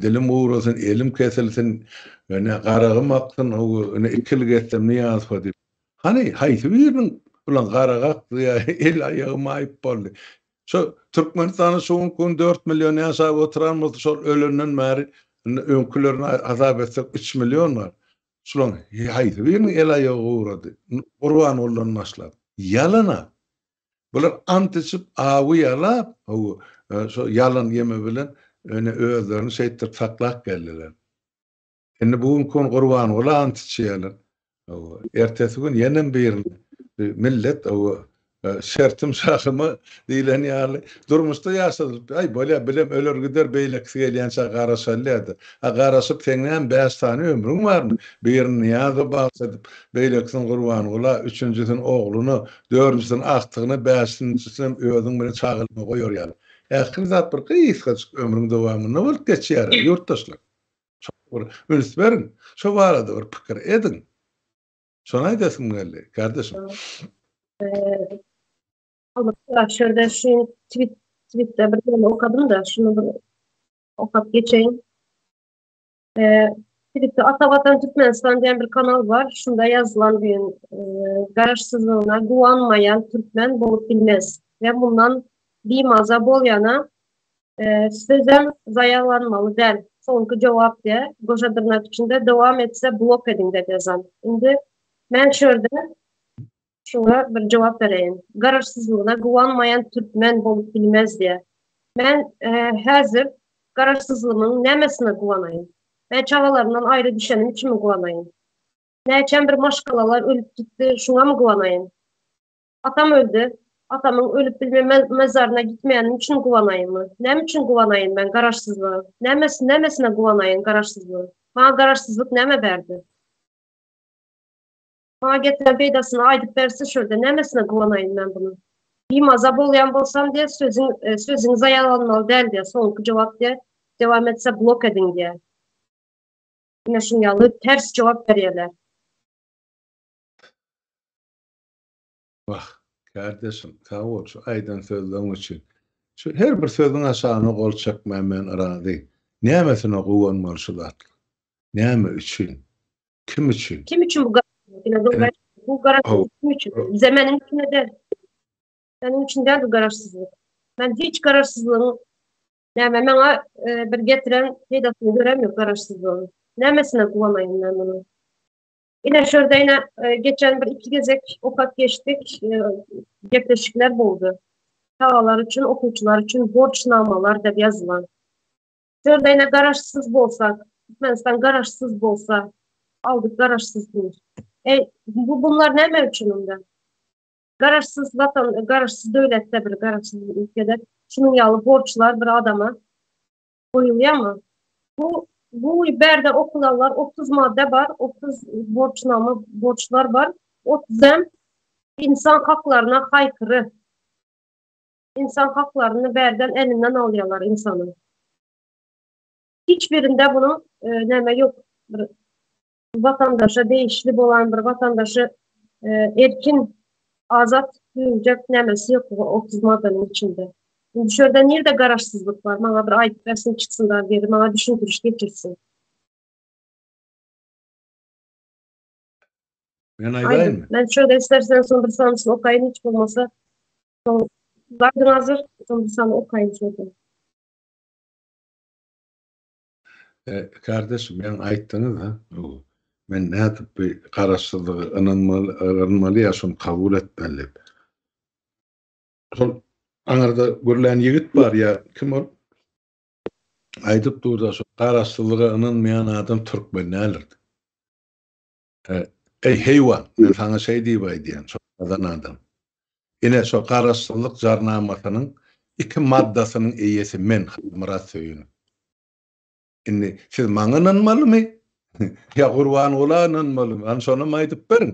dilim gurasyn, elim kesilsin, ine garagym aksyn, hawa ine ikilik etsem Nyýazowa diýip. Hany haýsy biriniň bilen garagy akdy ýa el aýagy maýyp boldy. Şo Türkmenistanda şu günki gün 4 million ýaşap oturan bolsa şol ölenden bäri indi öňkülerini hasap etsek 3 million bar. Şulaň haýsy biriniň el-aýagy gurady? Gurbangulydan başlap. Ýalan-a. Bular ant içip, awy ýalap, hawa, şo ýalan ýeme bilen ine özlerini şeýtdirip saklap geldiler. Indi bu günki gün Gurbangula ant içýärler. Hawa, ertesi gün ýenem birine. Millet, hawa, Şertim şahyma diýlen ýaly, durmuşda ýaşadylyp, aý, bolýa, bilem öler gider, beýlekisi gelýänçä garaşalýa-da. A garaşyp seň näme bäş sany ömrüň barmy? Birini Nyýazowa bagyş edip, beýlekisini Gurbangula, üçünjisini ogluna, dördünjisini agtygyna, bäşinjisinem özüň bilen çagalaryňa goýar ýaly. Ähli zat bir gysgajyk ömrüň dowamynda bolup geçýär-ä, ýurtdaşlar. Şoňa bir üns beriň, şo barada bir pikir ediň. Şony aýdasym geldi, kardeşim. Şurada şu tweet tweetde bir ýerde okadym da, şunu bir okap geçeýin. Ee, Tweetde Ata Watan Türkmenistan diýen bir kanal bar. Şunda ýazylan bir e, garaşsyzlygyna guwanmaýan türkmen bolup bilmez we mundan bimaza bolýana e, sözem zaýalanmaly däl. Soňky jogap diýe, goşa dyrnak içinde dowam etse blok ediň diýip ýazan. Indi men şu ýerde şuňa bir jogap bereýin. Garaşsyzlygyna guwanmaýan türkmen bolup bilmez diýe. Men e, häzir garaşsyzlygymyň nämesine guwanaýyn? Men çagalarymdan aýry düşenim üçinmi guwanaýyn? Näçem bir maşgalalar ölüp gitdi, şuňamy guwanaýyn? Atam öldi. Atamyň ölüp bilme mezaryna gitmeýänim üçin guwanaýynmy? Näme üçin guwanaýyn men garaşsyzlyga? Nämesi, nämesine guwanaýyn garaşsyzlygyň? Maňa garaşsyzlyk näme berdi? Maňa getiren peýdasyny aýdyp berse şurada nämesine guwanaýyn men bunuň? Bimaza bolýan bolsam diýe sözüň e, sözüň zaýalanmaly däl diýe soňky jogap diýe dewam etse blok ediň diýe. Ine şuň ýaly ters jogap berýärler. Wah, kärdeşim, sag bol şu aýdan sözleň üçin. Şu her bir sözüň aşagyna gol çekmän men razy. Nämesine guwanmaly şu zatlar? Näme üçin? Kim üçin? Kim üçin bu garaşsyzlyk? Bu garaşsyzlyk kim üçin? Bize meniň üçin däl. Meniň üçin däl bu garaşsyzlyk. Men hiç garaşsyzlygyň näme maňa e, bir getiren peýdasyny göremok garaşsyzlygyň. Nämesine guwanaýyn men munuň? Ine şurada ine e, geçen bir iki gezek okap geçdik. E, gepleşikler boldy. Çagalar üçin, okuwçylar üçin borçnamalar diýip ýazylan. Şurada ine garaşsyz bolsak, Türkmenistan garaşsyz bolsa, aldyk garaşsyzlygy. E, bu bunlar näme üçin onda? Garaşsyz watan, garaşsyz döwletde bir garaşsyz ülkede şunuň ýaly borçlar bir adama goýulýarmy? Bu bu bärde okulanlar 30 madda bar, 30 borçnama borçlar bar. 30 insan haklaryna haýkyry. İnsan haklaryny bärden elinden alýarlar insanyň. Hiç birinde bunuň e, näme ýok. Bir watandaşa degişli bolan bir watandaşy e, erkin azat duýuljak nämesi ýok bu 30 maddanyň içinde. Indi şu ýerde nirde garaşsyzlyk bar? Maňa bir aýdyp bersin çyksynlar biri, maňa düşündiriş getirsin. Men aýdaýynmy? Men şu ýerde istersen son bir sanysyny okaýyn hiç bolmasa. Soň Bardyň hazır, son bir sany okaýyn şu ýerde. Kardeşim, ýaňy aýtdyňyz-a, men nädip bu garaşsyzlyga ynanmaly, ynanmaly ýa şony kabul etmeli diýip. Şol aňyrda gürlän ýigit bar ýa kim ol? Aýdyp dur-da, şol garaşsyzlyga ynanmaýan adam türkmen däldir diýip. Eý, heýwan, men saňa şeý diýip aýdýan, şol ýazan adam. Ine, şo Garaşsyzlyk Jarnamasynyň iki maddasynyň eýesi men, Halmyrat Söýünow. Indi siz maňa ynanmalymy ýa Gurbangula ynanmalymy? Hany şonam aýdyp beriň.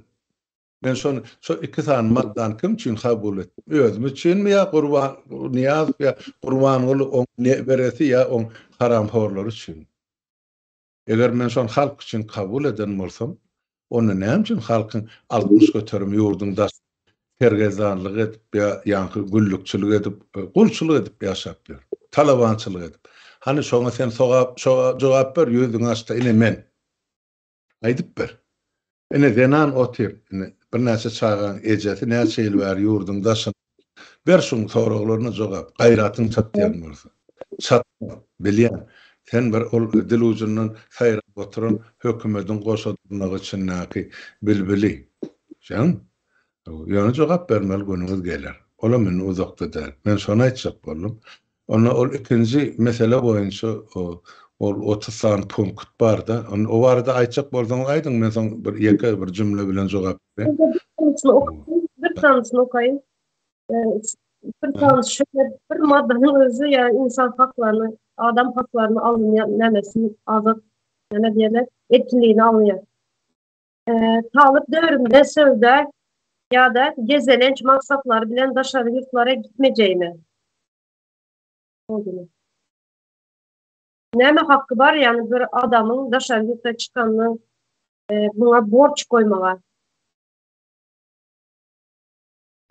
Men şony, şo iki sany maddany kim üçin kabul etdim? Özüm üçinmi ýa Gurban Nyýazow ýa Gurbanguly oň neberesi ýa oň haramhorlary üçinmi? Eger men şony halk üçin kabul eden bolsam, onda näme üçin halkyň 60 göterimi ýurduň daşynda sergezdanlyk edip ýa ýaňky güllükçilik edip, gulçulyk edip ýaşap ýör? Talabançylyk edip. Hany şoňa sen sogap, şoňa jogap ber, ýüzüňi aç-da ine men. Aýdyp ber. Ine zenan otyr, ine birnäçe çagaň ejesi näçe ýyl bäri ýurduň daşynda. Ber şuň soraglaryna jogap, gaýratyň çatýan bolsa. Çatmaz, bilýän. Sen bir ol dil ujundan saýrap oturan hökümediň goşa dyrnagy içindäki bilbili. Şeňmi? Ýöne jogap bermeli günüňiz geler. Olam indi uzakda däl. Men şony aýtjak boldum. Onda ol ikinji mesele boýunça ol 30 sany punkt bar-da. Onda o barada aýtjak bolsaňyz aýdyň, men soň bir ýeke bir jümle bilen jogap bereýin. Bir sanysyny okaýyn. Bir sanysy şöyle bir maddanyň özi ýa insan haklaryny, adam haklaryny alynýan nämesi, azat näme diýerler, erkinligini alynýar. Talyp döwrümde söwda ýa-da gezelenç maksatlary bilen daşary ýurtlara gitmejegime. Näme haky bar ýagny bir adamyň daşary ýurta çykanyny e, muňa borç goýmaga?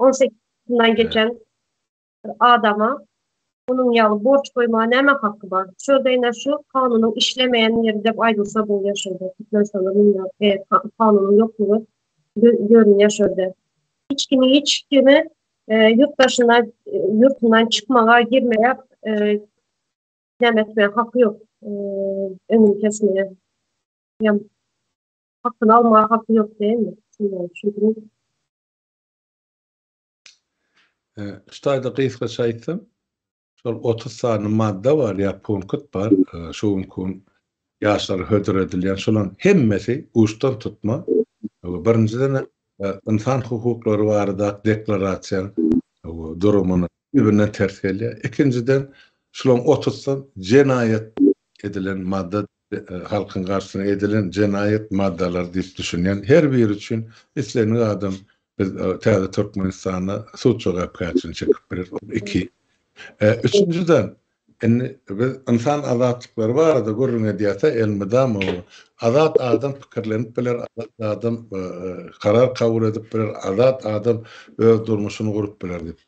18 ýaşyndan geçen bir adama munuň ýaly borç goýmaga näme haky bar? Şu ýerde ine şu kanunyň işlemeýän ýeri diýip aýdylsa bolýar şu ýerde. Türkmenistanda munuň e, kanunyň ýoklugy görünýär şu ýerde. Hiç kimi hiç kimi e, ýurt daşyna ýurtundan çykmaga girmeye e, näme etmeye haky ýok. E, öňüni kesmeye. Ýa hakyny almaga haky ýok diýenmi? Çünki Şu taýda gysgaça aýtsam, şol 30 sany madda bar ýa punkt bar, şu günki gün ýaşlara hödür edilýän, şolaryň hemmesi uçdan tutma. Birinjiden, ynsan hukuklary baradaky deklarasiýanyň durumyna düýbünden ters gelýär. Ikinjiden, şularyň otuzdan jenaýat edilen madda halkyň garşysyna edilen jenaýat maddalary diýip düşünýän. Her biri üçin islendik adam biz täze Türkmenistanda sud jogapkärçiligini çekip biler. Ol iki. Üçünjiden, Indi biz ynsan azatlyklary barada gürrüň edýäs-ä elmydama azat adam pikirlenip biler, azat adam karar kabul edip biler, azat adam öz durmuşyny gurup biler diýip.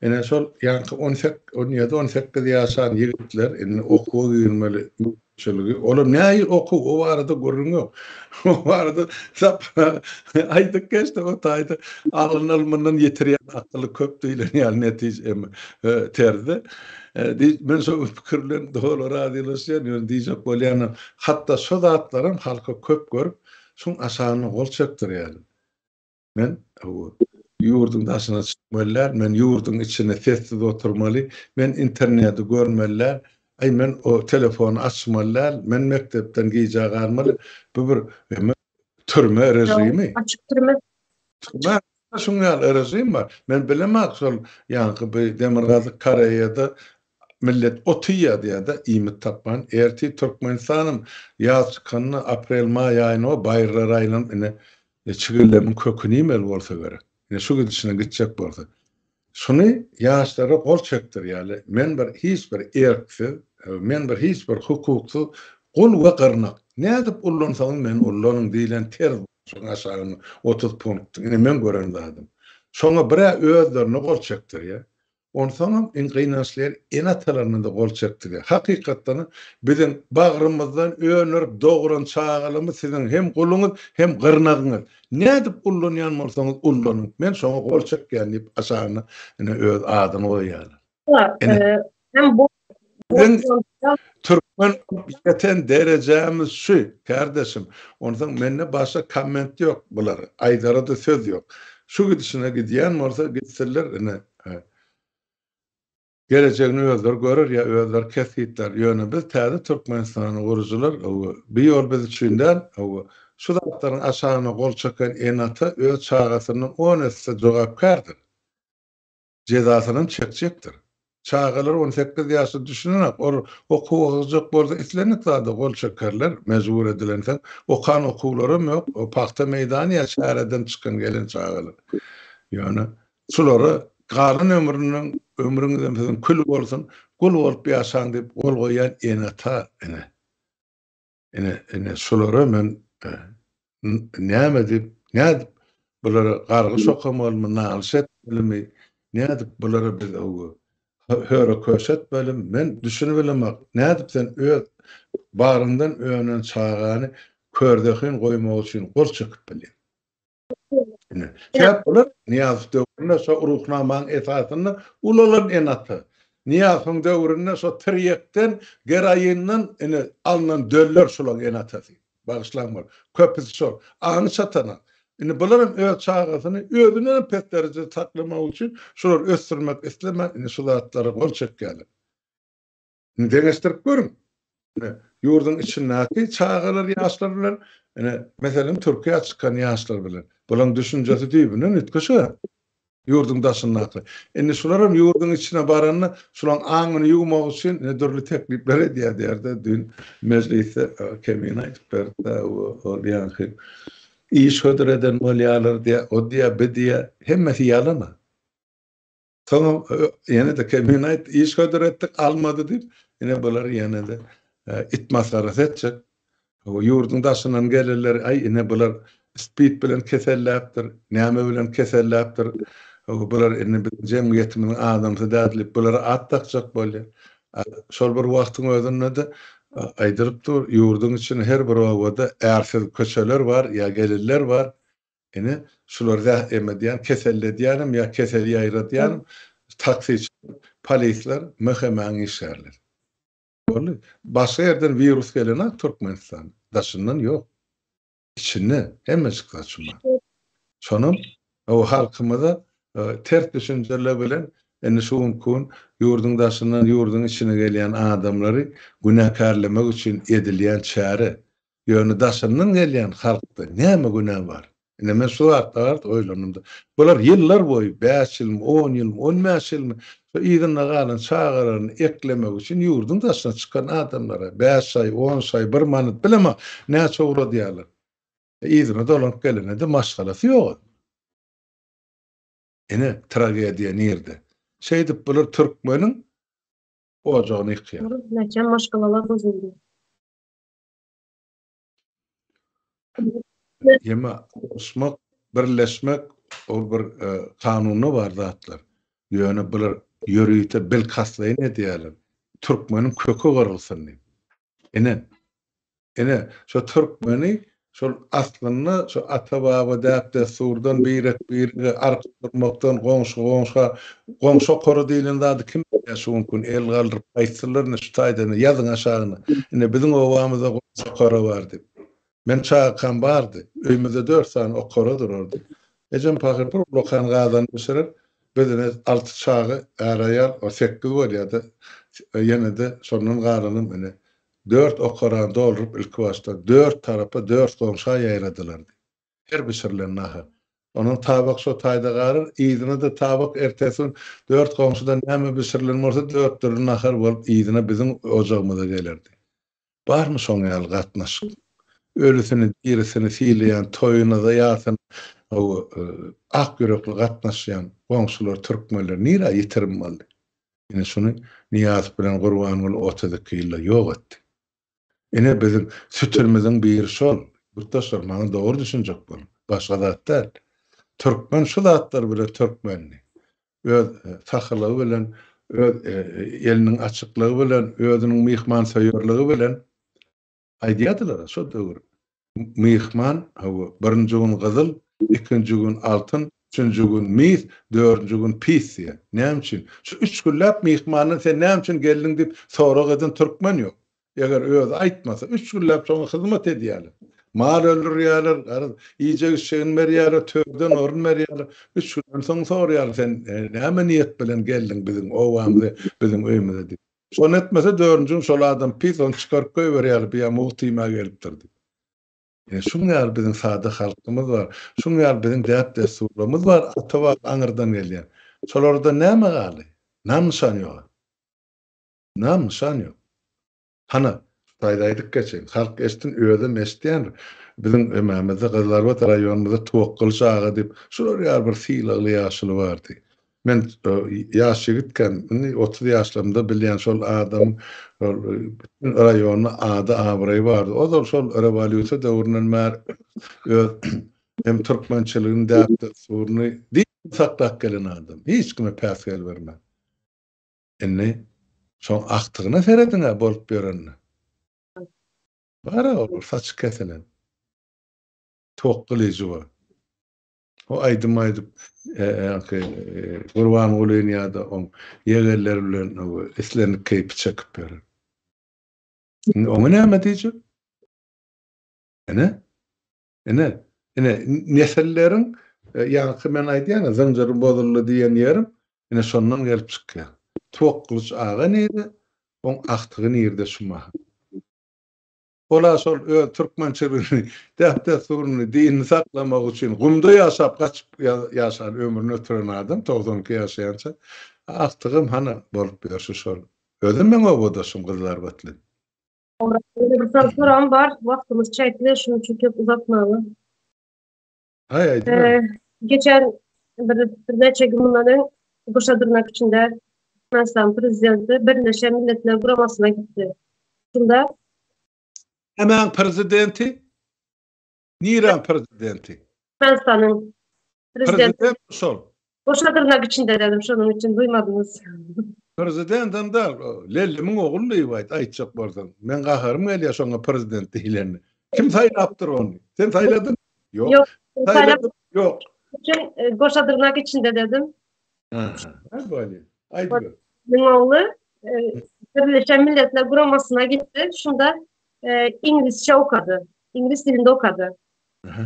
Ine şol ýaňky on sek, 17, 18 ýaşan ýigitler indi okuwa girmeli Çölgi. Olar nähili okuw, o barada gürrüň ýok. O barada Sapar aýdyp geçdi, o taýda alyn ylmyndan ýetirýän akyly köp diýlen ýaly netije terzde. Men şo pikir bilen doly razylaşýan, ýöne diýjek bolýanym, hatda şo zatlaram halka köp görüp, şuň aşagyna gol çekdirýärler. Men ýurduň daşyna çykmaly däl, men ýurduň içinde sessiz oturmaly, men interneti görmeli däl, aý men o telefony açmaly däl, men mekdepden gijä galmaly. Bu bir türme režimi. Açyk türme. Türme şuň ýaly režim bar. Men bilemok şol ýaňky bu Demirgazyk Koreýada millet ot iýýär diýýär-de, iýmit tapman. Ertir Türkmenistanam ýaz çykanda aprel-maý aýynda baýyrlara aýlanyp ine Çigildemiň köküni iýmeli bolsa gerek. Ine şu gidişine gitjek bolsa. Şuny ýaşlara gol çekdirýärler. Men bir hiç bir erksiz, men bir hiç bir hukuksyz gul we gyrnak. Nädip ullansaňyz meni ullanyň diýlen terz şoň aşagynda 30 punktdyň. Ine meň gören zadym. Şoňa bir-ä özlerine gol çekdirýär. Onsoňam iň gynançly ýeri ene-atalaryna-da gol çekdirýär. Hakykatdanam biziň bagrymyzdan öndürip dogran çagalarymyz siziň hem guluňyz, hem gyrnagyňyz. Nädip ullanýan bolsaňyz ullanyň, men şoňa gol çekýän diýip aşagyna ine öz adyny goýýarlar. Ine. Hem bu Biziň türkmen bolup ýeten derejämiz şu, kärdeşim. Onsoň mende başga komment ýok bulara. Aýdara-da söz ýok. Şu gidişine gidýän bolsa gitsinler ine. Gelejegini özleri görer ýa özleri kesgitlär. Ýöne biz täze Türkmenistany gurujylar, bu ýol biz üçin däl. Şu zatlaryň aşagyna gol çeken ene-ata öz çagasyndan on esse jogapkärdir. Jezasynam çekjekdir. Çagalar 18 ýaşda düşünenak, ol okuw okajak bolsa islendik zada gol çekerler, mejbur edilensoň. Okan okuwlaram ýok, o pagta meýdany ýa çäreden çykan gelen çagalar. Ýöne şulara galan ömrüniň ömrüňizem siziň kül bolsun, gul bolup ýaşaň diýip gol goýýan ene-ata ine. Ine, ine şulara men näme diýip, nädip bulara gargyş okamalymy, nalyş etmelimi, nädip bulara biz höre-köşe etmelimi, men düşünibilemok. Nädip sen öz bagryňdan önen çagany körzehin goýmak üçin gol çekip bilýäň? Sebäp bular Nyýazow döwründe şo Ruhnamaň esasynda ulalan ene-ata. Nyýazowyň döwründe şo tirýekden, geroinden ine alnan döller şolaň ene-atasy. Bagyşlaň bol. Köpüsi şol. Aňy çatanak. Indi bular hem öz çagasyny özünden hem pes derejede saklamak üçin şulary ösdürmek islemän indi şu zatlara gol çekýärler. Indi deňeşdirip görüň. Ine, ýurduň içindäki çagalar, ýaşlar bilen, ine, meselem, Türkiýä çykan ýaşlar bilen. Bularyň düşünjesi düýbünden üýtgeşik. Ýurduň daşyndaky. Indi şular hem ýurduň içine baranda, şularyň aňyny ýuwmak üçin ine dürli teklipler edýär diýerde. Düýn mejlisde Kemine aýdyp berdi, ol ýaňky iş hödür eden bolýarlar diýýär, o diýýär, bi diýýär. Hemmesi ýalan. Soňam ýene-de Kemine aýtdy, iş hödür etdik, almady diýip, ine bular ýene-de it masgarasy etjek. Ýurduň daşyndan gelenler, aý ine bular spid bilen keselläpdir, näme bilen keselläpdir, bular indi biziň jemgyýetimiziň adamsy däl diýip, bulara at dakjak bolýar. Şol bir wagtyň özünde-de aýdylyp dur, ýurduň içinde her bir obada ärsiz köçeler bar ýa gelinler bar. Ine, şulary zäh emedýän, keselledýänem ýa keseli ýaýradýanam taksiçiler, polisler, MHM-iň işgärleri. Boldy. Başga ýerden wirus gelenok Türkmenistana. Daşyndan ýok. Içinde hemmejik zat şu bar. Şonam o halkymyza ters düşünjeler bilen indi şu günki gün ýurduň daşyndan ýurduň içine gelýän adamlary günäkärlemek üçin edilýän çäre. Ýöne daşyndan gelýän halkda näme günä bar? Ine men şu zatda bardy oýlandym-da. Bular ýyllar boýy, bäş ýylmy, on ýylmy, on bäş ýylmy şu yzynda galan çagalaryny eklemek üçin ýurduň daşyna çykan adamlara bäş aý, on şaý, bir manat bilemok näçe ugradýarlar. Yzyna dolanyp gelende-de maşgalasy ýok. Ine tragediýa nirde? Şeýdip bular türkmeniň. Ojagyny ýykýar. Näçe maşgalalar bozuldy. Ýeme goşmak, birleşmek ol bir kanunda bar zatlar. Ýöne bular ýörite bilkastlaýyn edýärler. Türkmeniň köki gyrylsyn diýip. Ine, Ine, şo türkmeni şol aslynda şo ata-baba däp-dessurdan birek-birege arka durmakdan goňşy-goňşa, goňşy okara diýlen zady kim bilýär şu günki gün el galdyryp aýtsynlar ine şu taýda ine ýazyň aşagyna ine biziň obamyzda goňşy okara bar diýip. Men çagakam bardy. Öýümizde dört sany okara durardy. Ejem pahyr bir ullakan gazan bişirer. Biz ine alty çaga, är-aýal, o sekiz bolýar-da, ýene-de şondan galanam ine Dört okarany dolduryp ilkibaşda dört tarapa dört goňşa ýaýradylardy. Her bişirilen nahar. Onuň tabak şo taýda galar, yzyna-da tabak ertesi gün dört goňşuda näme bişirilen bolsa dört dürli nahar bolup yzyna biziň ojagymyza gelerdi. Barmy şoň ýaly gatnaşyk? Ölüsini, dirisini sylaýan, toýuna-da ýasyna ak ýürekli gatnaşýan goňşular türkmenler nirä ýitirim boldy? Ine şuny Nyýazow bilen Gurbanguly 32 ýylda ýok etdi. Ine biziň sütünimiziň biri şol. Ýurtdaşlar maňa dogry düşünjek boluň. Başga zat däl. Türkmen şu zatlar bilen türkmendi. Öz sahylygy bilen, öz eliniň açyklygy bilen, özüniň myhmansöýerligi bilen Aýdýardylar-a şo döwür, myhman, hawa, birinji gün gyzyl, ikinji gün altyn, üçünji gün mis, dördünji gün pis diýen. Näme üçin? Şu üç günläp myhmandan sen näme üçin geldiň diýip sorag eden türkmen ýok. Eger özi aýtmasa, üç günläp şoňa hyzmat edýärler. Mal öldürýärler, garaz, iýjek-içjegini berýärler, törden orun berýärler. Üç günden soň soraýarlar, sen näme niýet bilen geldiň biziň obamyza, biziň öýümize diýip. Şony etmese dördünji gün şol adam pis ony çykaryp goýberýärler bu ýa mugt iýmäge gelipdir diýip. Ine şuň ýaly biziň sada halkymyz bar. Şuň ýaly biziň däp-dessurlarymyz bar ata-baba aňyrdan gelýän. Şolardan näme galdy? Nam-nyşan ýok. Nam-nyşan ýok. Hana, şu taýda aýdyp geçeýin. Halk eşitsin, özem eşitýändir. Biziň ömämizde Gyzylarbat raýonymyzda Tuwakgylyç aga diýip şular ýaly bir sylagly ýaşuly bardy. Men ýaş ýigitkäm, indi 30 ýaşlarymda bilýän şol adamyň şol bütin raýonda ady-abraýy bardy. Ozal şol rewolýusiýa döwründen bäri öz hem türkmençiligini, däp-dessuryny diýip saklap gelen adam. Hiç kime päsgel bermän. Indi şoň agtygyna serediň-ä bolup ýörenine. Bar-a ol saçy kesilen. Tok gylyjy bar. O aýdym aýdyp, ýaňky Gurbangulyny ýa-da oň ýegenleri bilen islendik keýpi çekip ýörer. Indi oňa näme diýjek? Ine, ine, ine, nesilleriň ýaňky men aýdýan, zynjyry bozuldy diýen ýerim, ine şondan gelip çykýar. Tokgylyç aga nirde, oň agtygy nirde şu mahal? Ol-a şol öz türkmençiligini, däp-dessuryny, dinini saklamak üçin gumda ýaşap, gaçyp ýaşan, ömrüni ötüren adam, 92 ýaşaýança. Agtygym hany bolup ýörşi şol. Özem meň obadaşym Gyzylarbatly. Ýene bir sany soragym bar. Wagtymyz çäkli, şonuň üçin köp uzatmaly. Aý, aýdyber. Geçen bir birnäçe gün mundan öň goşa dyrnak içinde Türkmenistanyň prezidenti Birleşen Milletler Guramasyna gitdi. Şunda Nämäň prezidenti? Niräň prezidenti? Türkmenistanyň prezidenti. Prezident şol. Goşa dyrnak içinde dedim, şonuň üçin duýmadyňyz. Prezidentem däl, Lellimiň ogly diýip aýt, aýtjak bolsaň. Meň gaharym gelýär şoňa prezident diýlenine. Kim saýlapdyr ony? Sen saýladyň? Ýok. Ýok. Saýladyň? Ýok. Üçin e, goşa dyrnak içinde dedim. Aha, bolýar. Aýdyber. Meň ogly e, Birleşen Milletler Guramasyna gitdi. Şunda e, iňlisçe okady. Iňlis dilinde okady. Aha.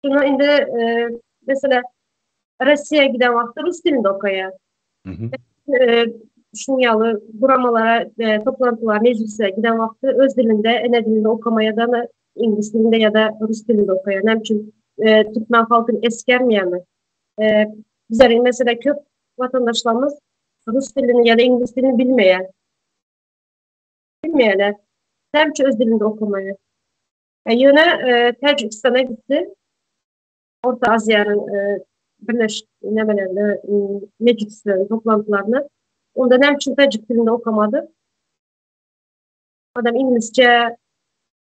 Şuna indi e, mesela Russiýa giden wagtda rus dilinde okaýar. E, şuň ýaly guramalara, e, toplantylara, mejlislere giden wagtda öz dilinde, ene dilinde okamaya da iňlis dilinde ýa-da rus dilinde okaýar. Näme üçin e, türkmen halkyny esgermeýärmi? E, bizleriň mesela köp watandaşlarymyz rus dilini ýa-da iňlis dilini bilmeýär. Bilmeýärler. Näme üçin öz dilinde okamaýar? E, ýöne e, Täjigistana gitdi. Orta Aziýanyň e, birleşik nämelerine, mejlislerine, toplantylaryna. Onda näme üçin täjik dilinde okamady? Adam iňlisçe,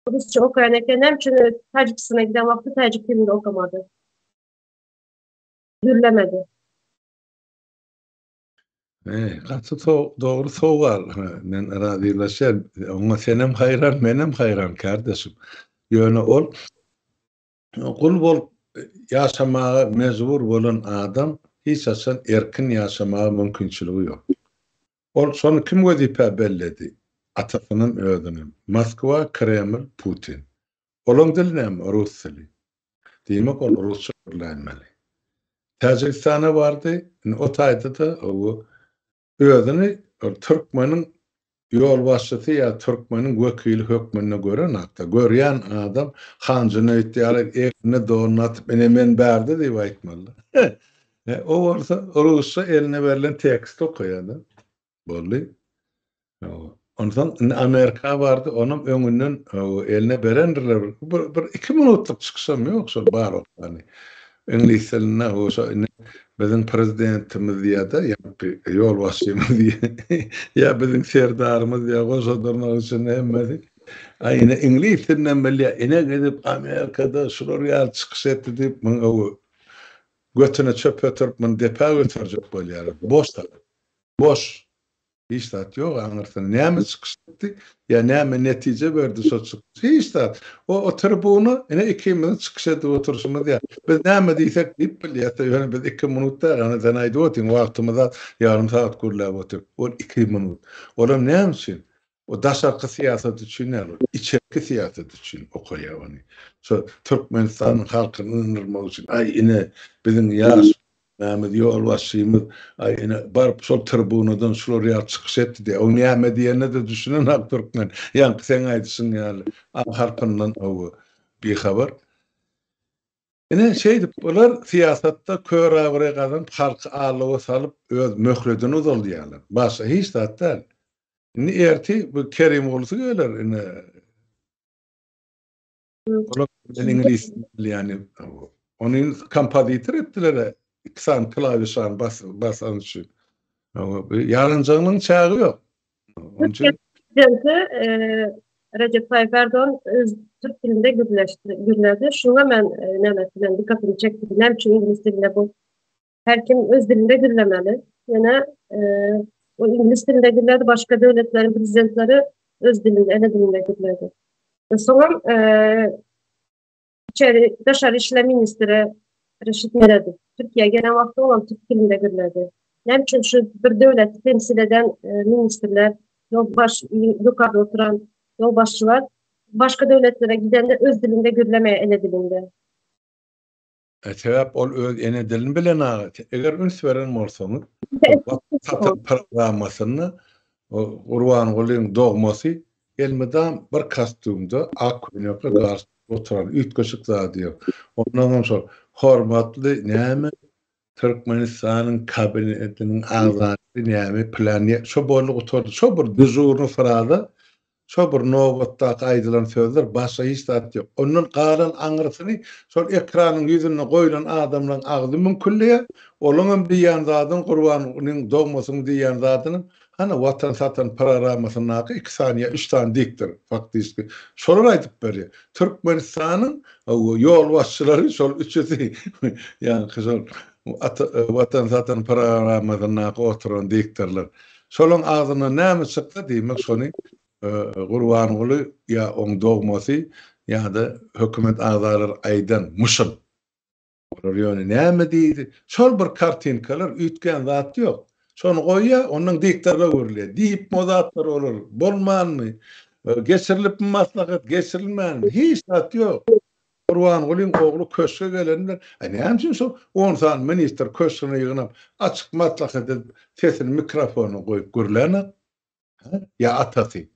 rusça okaýan eken, näme üçin Täjigistana giden wagty täjik dilinde okamady? Gürlemedi. He, gaty dogry sowal. Men razylaşýan. Oňa senem haýran, menem haýran kardeşim. Ýöne ol gul bolup ýaşamaga mejbur bolan adam hiç haçan erkin ýaşamaga mümkinçiligi ýok. Ol şony kim wezipä belledi? Atasynam özünem. Moskwa, Kreml, Putin. Olaň dili näme? Rus dili. Diýmek ol rusça gürläýmeli. Täjigistana bardy, indi o taýda-da özüni bir türkmeniň ýolbaşçysy ýa türkmeniň wekili hökmünde görenakda, görýän adam Han Jüneýit ýaly egnine donuny atyp, ine men bärde diýip aýtmaly. O bolsa rusça eline berlen teksti okaýar-da. Boldy. Onsoň indi Amerika bardy, onam öňünden eline berendirler. Bir, bir iki minutlyk çykyşam ýok şol bar okany. Iňlis dilinde şo indi biziň prezidentimiz diýýär-de, ýa ýolbaşçymyz diýýär, ýa biziň serdarymyz diýýär, goşa dyrnak içinde hemmesi. Aý ine iňlis dilinden bilýär, ine gidip Amerikada şular ýaly çykyş etdi diýip, muny götüne çöp ötürip, muny depä göterjek bolýarlar. Boş zat. Boş. Hiç zat ýok aňyrsynda. Näme çykyş etdi ýa näme netije berdi şo çykyş? Hiç zat. O o tribuna ine ikimiziň çykyş edip oturyşymyz ýaly. Biz näme diýsek diýip bilýäs-de, ýöne biz iki minut däl, ana sen aýdyp otyň, wagtymyz az, ýarym sagat gürläp otyr. Ol iki minut. Olam näme üçin? O daşarky syýasat üçin däl, ol içerki syýasat üçin okaýar ony. Şo Türkmenistanyň halkyny ynandyrmak üçin, aý ine biziň ýaş Mämiz ýolbaşçymyz, aý ine baryp şol tribunadan şular ýaly çykyş etdi diýýär. O näme diýenine-de düşünenok türkmen. Ýaňky seň aýdyşyň ýaly A harpyndan hawa bihabar. Ine şeýdip bular syýasatda kör abraý gazanyp halky aldawa salyp öz möhledini uzaldýarlar. Başga hiç zat däl. Indi ertir bu Kerimgulusy geler ine. Olar bilen iňlis bilýäni. Ony kompozitor etdiler iki sany klawişany bas basan üçin. Ýaranjagynyň çägi ýok. Onuň üçin Prezidenti Recep Tayyip Erdoğan öz türk dilinde gürleşdi, gürledi. Şuňa men näme bilen dikkatimi çekdi. Näme üçin iňlis dilinde bu Her kim öz dilinde gürlemeli. Ýöne o iňlis dilinde gürledi, başga döwletleriň prezidentleri öz dilinde, ene dilinde gürledi. Soňam içeri daşary işler ministri Reşit Meredow Türkiýä gelen wagty olam türk dilinde gürledi. Näme üçin şu bir döwleti temsil eden ministrler, ýolbaş ýokarda oturan ýolbaşçylar başga döwletlere gidende öz dilinde gürlemeýär ene dilinde? Sebäp ol öz ene dilini bilen eger üns beren bolsaňyz, Watan programmasynda Gurbangulyň dogmasy elmydam bir kostýumda, ak köýnekli galstuk oturan, üýtgeşik zady ýok. Ondan hem şol hormatly näme Türkmenistanyň kabinetiniň agzasy näme plan şo boldy gutardy. Şo bir dežurny fraza Şo bir nobatdaky aýdylan sözler, başga hiç zat ýok. Ondan galan aňyrsyny şol ekranyň ýüzünde goýlan adamlaryň agzy müňkülleýär. Olaňam diýýän zadyny Gurbangulyň dogmasynyň diýýän zadynyň hany Watan satan programmasyndaky iki sany ýa üç sany diktor faktiski şolar aýdyp berýär. Türkmenistanyň ýolbaşçylary şol üçüsi ýaňky şol Watan satan programmasyndaky oturan diktorlar. Şolaň agzyndan näme çyksa, diýmek şony Gurbanguly ýa oň dogmasy ýa-da hökümet agzalary aýdan myşyn. Olar ýöne näme diýdi? Şol bir kartinkalar, üýtgän zat ýok. Şony goýýar, ondan diktorlar öwrülýär. Diýipmi o zatlary olar? Bolmanmy? Geçirilipmi maslahat, geçirilmänmi? Hiç zat ýok. Gurbangulyň ogly köşge geleni bilen, A näme üçin şol on sany ministr köşgüne ýygnap, açyk maslahat edip, sesini mikrofona goýup gürlänok? Hä? Ýa atasy?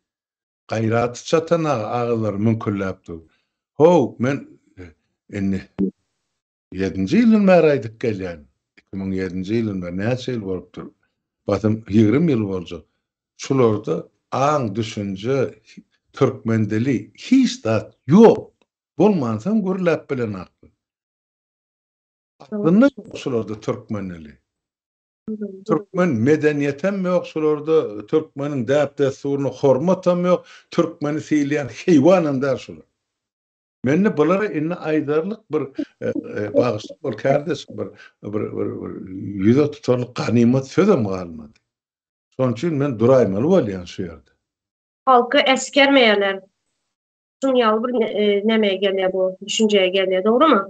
Gaýraty çatan aga agyzlary müňkülläp dur. How, men indi ýedinji ýyldan bäri aýdyp gelýän. 2007-nji ýyldan bäri näçe ýyl bolupdyr? Basym 20 ýyl boljak. Şularda aň, düşünje, türkmen dili hiç zat ýok. Bolmansoň gürläp bilenaklar. Aslynda ýok şularda türkmen dili. Türkmen medeniýetem ýok şularda, türkmeniň däp-dessuryna hormatam ýok, türkmeni sylaýan heýwanam däl şular. Mende bulara indi aýdarlyk bir bagyşla bol kärdeşim bir bir bir ýüze tutarlyk ganymat sözem galmady. Şonuň üçin men duraýmaly bolýan şu ýerde. Halky äsgermeýärler. Şuň ýaly bir nämeye gelýär bu, düşünjeye gelýär, dogrumy?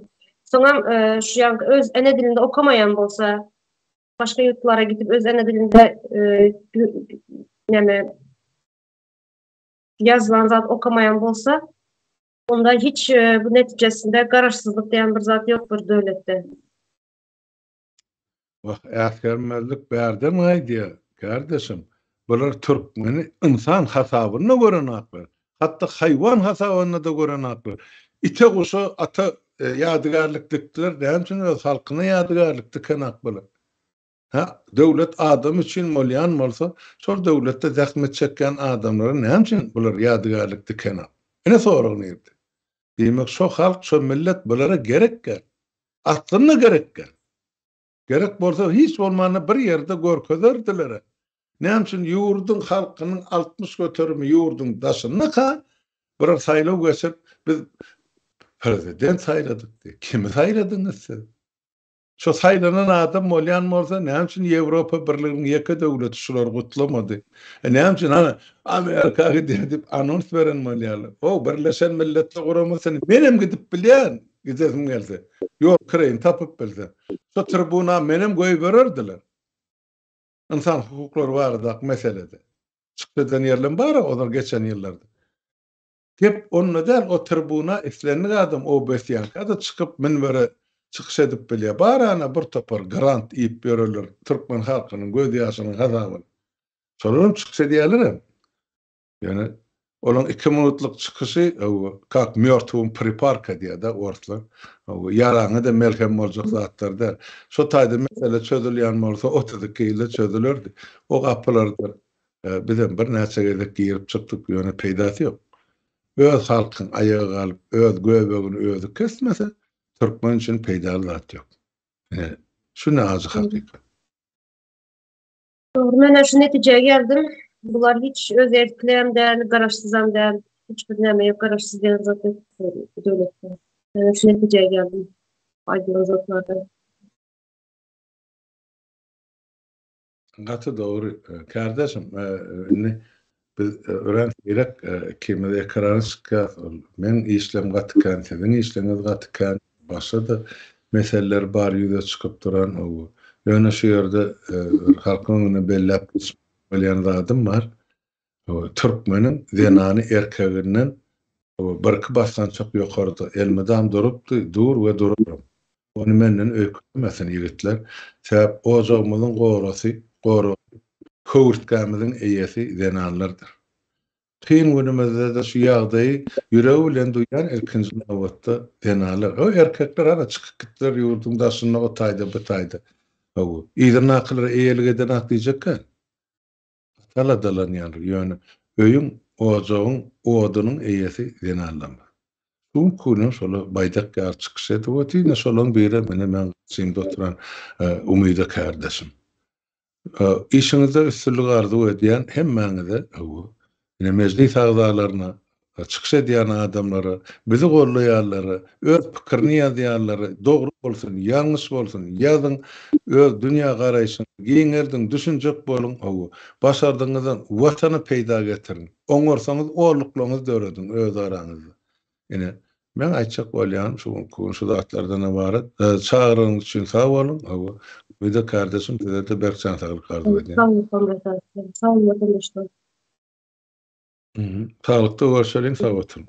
Soňam şu ýaňky öz ene dilinde okamaýan bolsa, başga ýurtlara gidip öz ene dilinde näme ýazylan zat okamaýan bolsa, onda hiç bu netijesinde garaşsyzlyk diýen bir zat ýok bir döwletde. Wah, äsgermezlik bärden gaýdýar, kärdeşim. Bular türkmeni ynsan hasabynda görenaklar. Hatda haýwan hasabynda-da görenaklar. Ite-guşa, ata ýadygärlik dikdiler, näme üçin öz halkyna ýadygärlik dikenak bular? Hä, döwlet adam üçin bolýan bolsa, şol döwletde zähmet çekýän adamlara näme üçin bular ýadygärlik dikenak? Ine sorag nirde? Diýmek, şo halk, şo millet bulara gerek däl. Aslynda gerek däl. Gerek bolsa hiç bolmanda bir ýerde görkezerdiler. Näme üçin ýurduň halkynyň 60 göterimi ýurduň daşyndaka bir saýlaw geçirip biz prezident saýladyk diýip. Kimi saýladyňyz siz? Şo saýlanan adam bolýan bolsa näme üçin Ýewropa Birliginiň ýeke döwleti şulary gutlamady? E näme üçin hany Amerika gidýär diýip anons beren bolýarlar. O Birleşen Milletler Guramasyny menem gidip bilýän, gidesim gelse. Ýol kireýini tapyp bilsem. Şo tribuna menem goýbererdiler. Ynsan hukuklary baradaky meselede. Çykyş eden ýerlem bar-a ozal geçen ýyllarda. Gep onda däl, o tribuna islendik adam OBSÝ-ňka-da çykyp münbere çykyş edip bilýär. Bar ana bir topar grant iýip ýörerler türkmen halkynyň göz ýaşynyň hasabyna. Şolaram çykyş edýärlerem. Ýöne olaň iki minutlyk çykyşy kak mýortwym priparka diýýär-de orslar. Ýaraňa-da melhem boljak zatlar däl. Şo taýda mesele çözülýän bolsa 32 ýylda çözülerdi. O gapylardan Bizem birnäçe gezek girip çykdyk, ýöne peýdasy ýok. Öz halkyň aýaga galyp, öz göbegini özi kesmese, türkmen üçin peýdaly zat ýok. Ine, şu ne ajy hakykat. Dogry, men hem şu netijä geldim. Bular hiç öz erkli hem däl, garaşsyzam däl. Hiç bir näme ýok, garaşsyz diýen zat ýok bu döwletde. Men hem şu netijä geldim. Aýdylan zatlardan. Gaty dogry kärdeşim indi biz örän seýrek ikimiz ekrana çykýas ol meň işlem gaty kän siziň işleňiz gaty kän başga-da meseleler bar ýüze çykyp duran ýöne şu ýerde halkyň öňünde belläp geçmek bolýan zadym bar türkmeniň zenany erkeginden birki basgançak ýokarda elmydam durupdy dur we duraram Ony menden öýkelemesin ýigitler. Sebäp ojagymyzyň gorasy, goragy, höwürtgämiziň eýesi zenanlardyr. Kyn günümizde-de şu ýagdaýy ýüregi bilen duýýan ilkinji nobatda zenanlar. O erkekler hana çykyp gitdiler ýurduň daşyna o taýda bu taýda. Hawa, yzyndakylara eýelik edenak diýjekgä. Aladalanýandyr. Ýöne öýüň, ojagyň odunyň eýesi zenanlarmyz. Şu günki günem şolar baýdak ýaly çykyş edip otyr. Ine şolaryň birem ine meň garşymda oturan Umyda kärdeşim. Işiňizde üstünlik arzuw edýän hemmäňize, ine mejlis agzalaryna, Çykyş edýän adamlara, bizi goldaýanlara, öz pikirini ýazýanlara, dogry bolsun, ýalňyş bolsun, ýazyň, öz dünýä garaýşyňyzy giňeldiň, düşünjek boluň, hawa, başardygyňyzdan Watana peýda getiriň, oňarsaňyz orluklaryňyzy dörediň öz araňyzda. Ine, meň aýtjak bolýanym şu günki gün şu zatlardan ybarat. Çagyrygyňyz üçin sag boluň, hawa, Umyda kardeşim size-de berk jan saglyk arzuw edýän. Sag boluň, sag boluň watandaşlar. Saglykda görşeliň sag oturyň.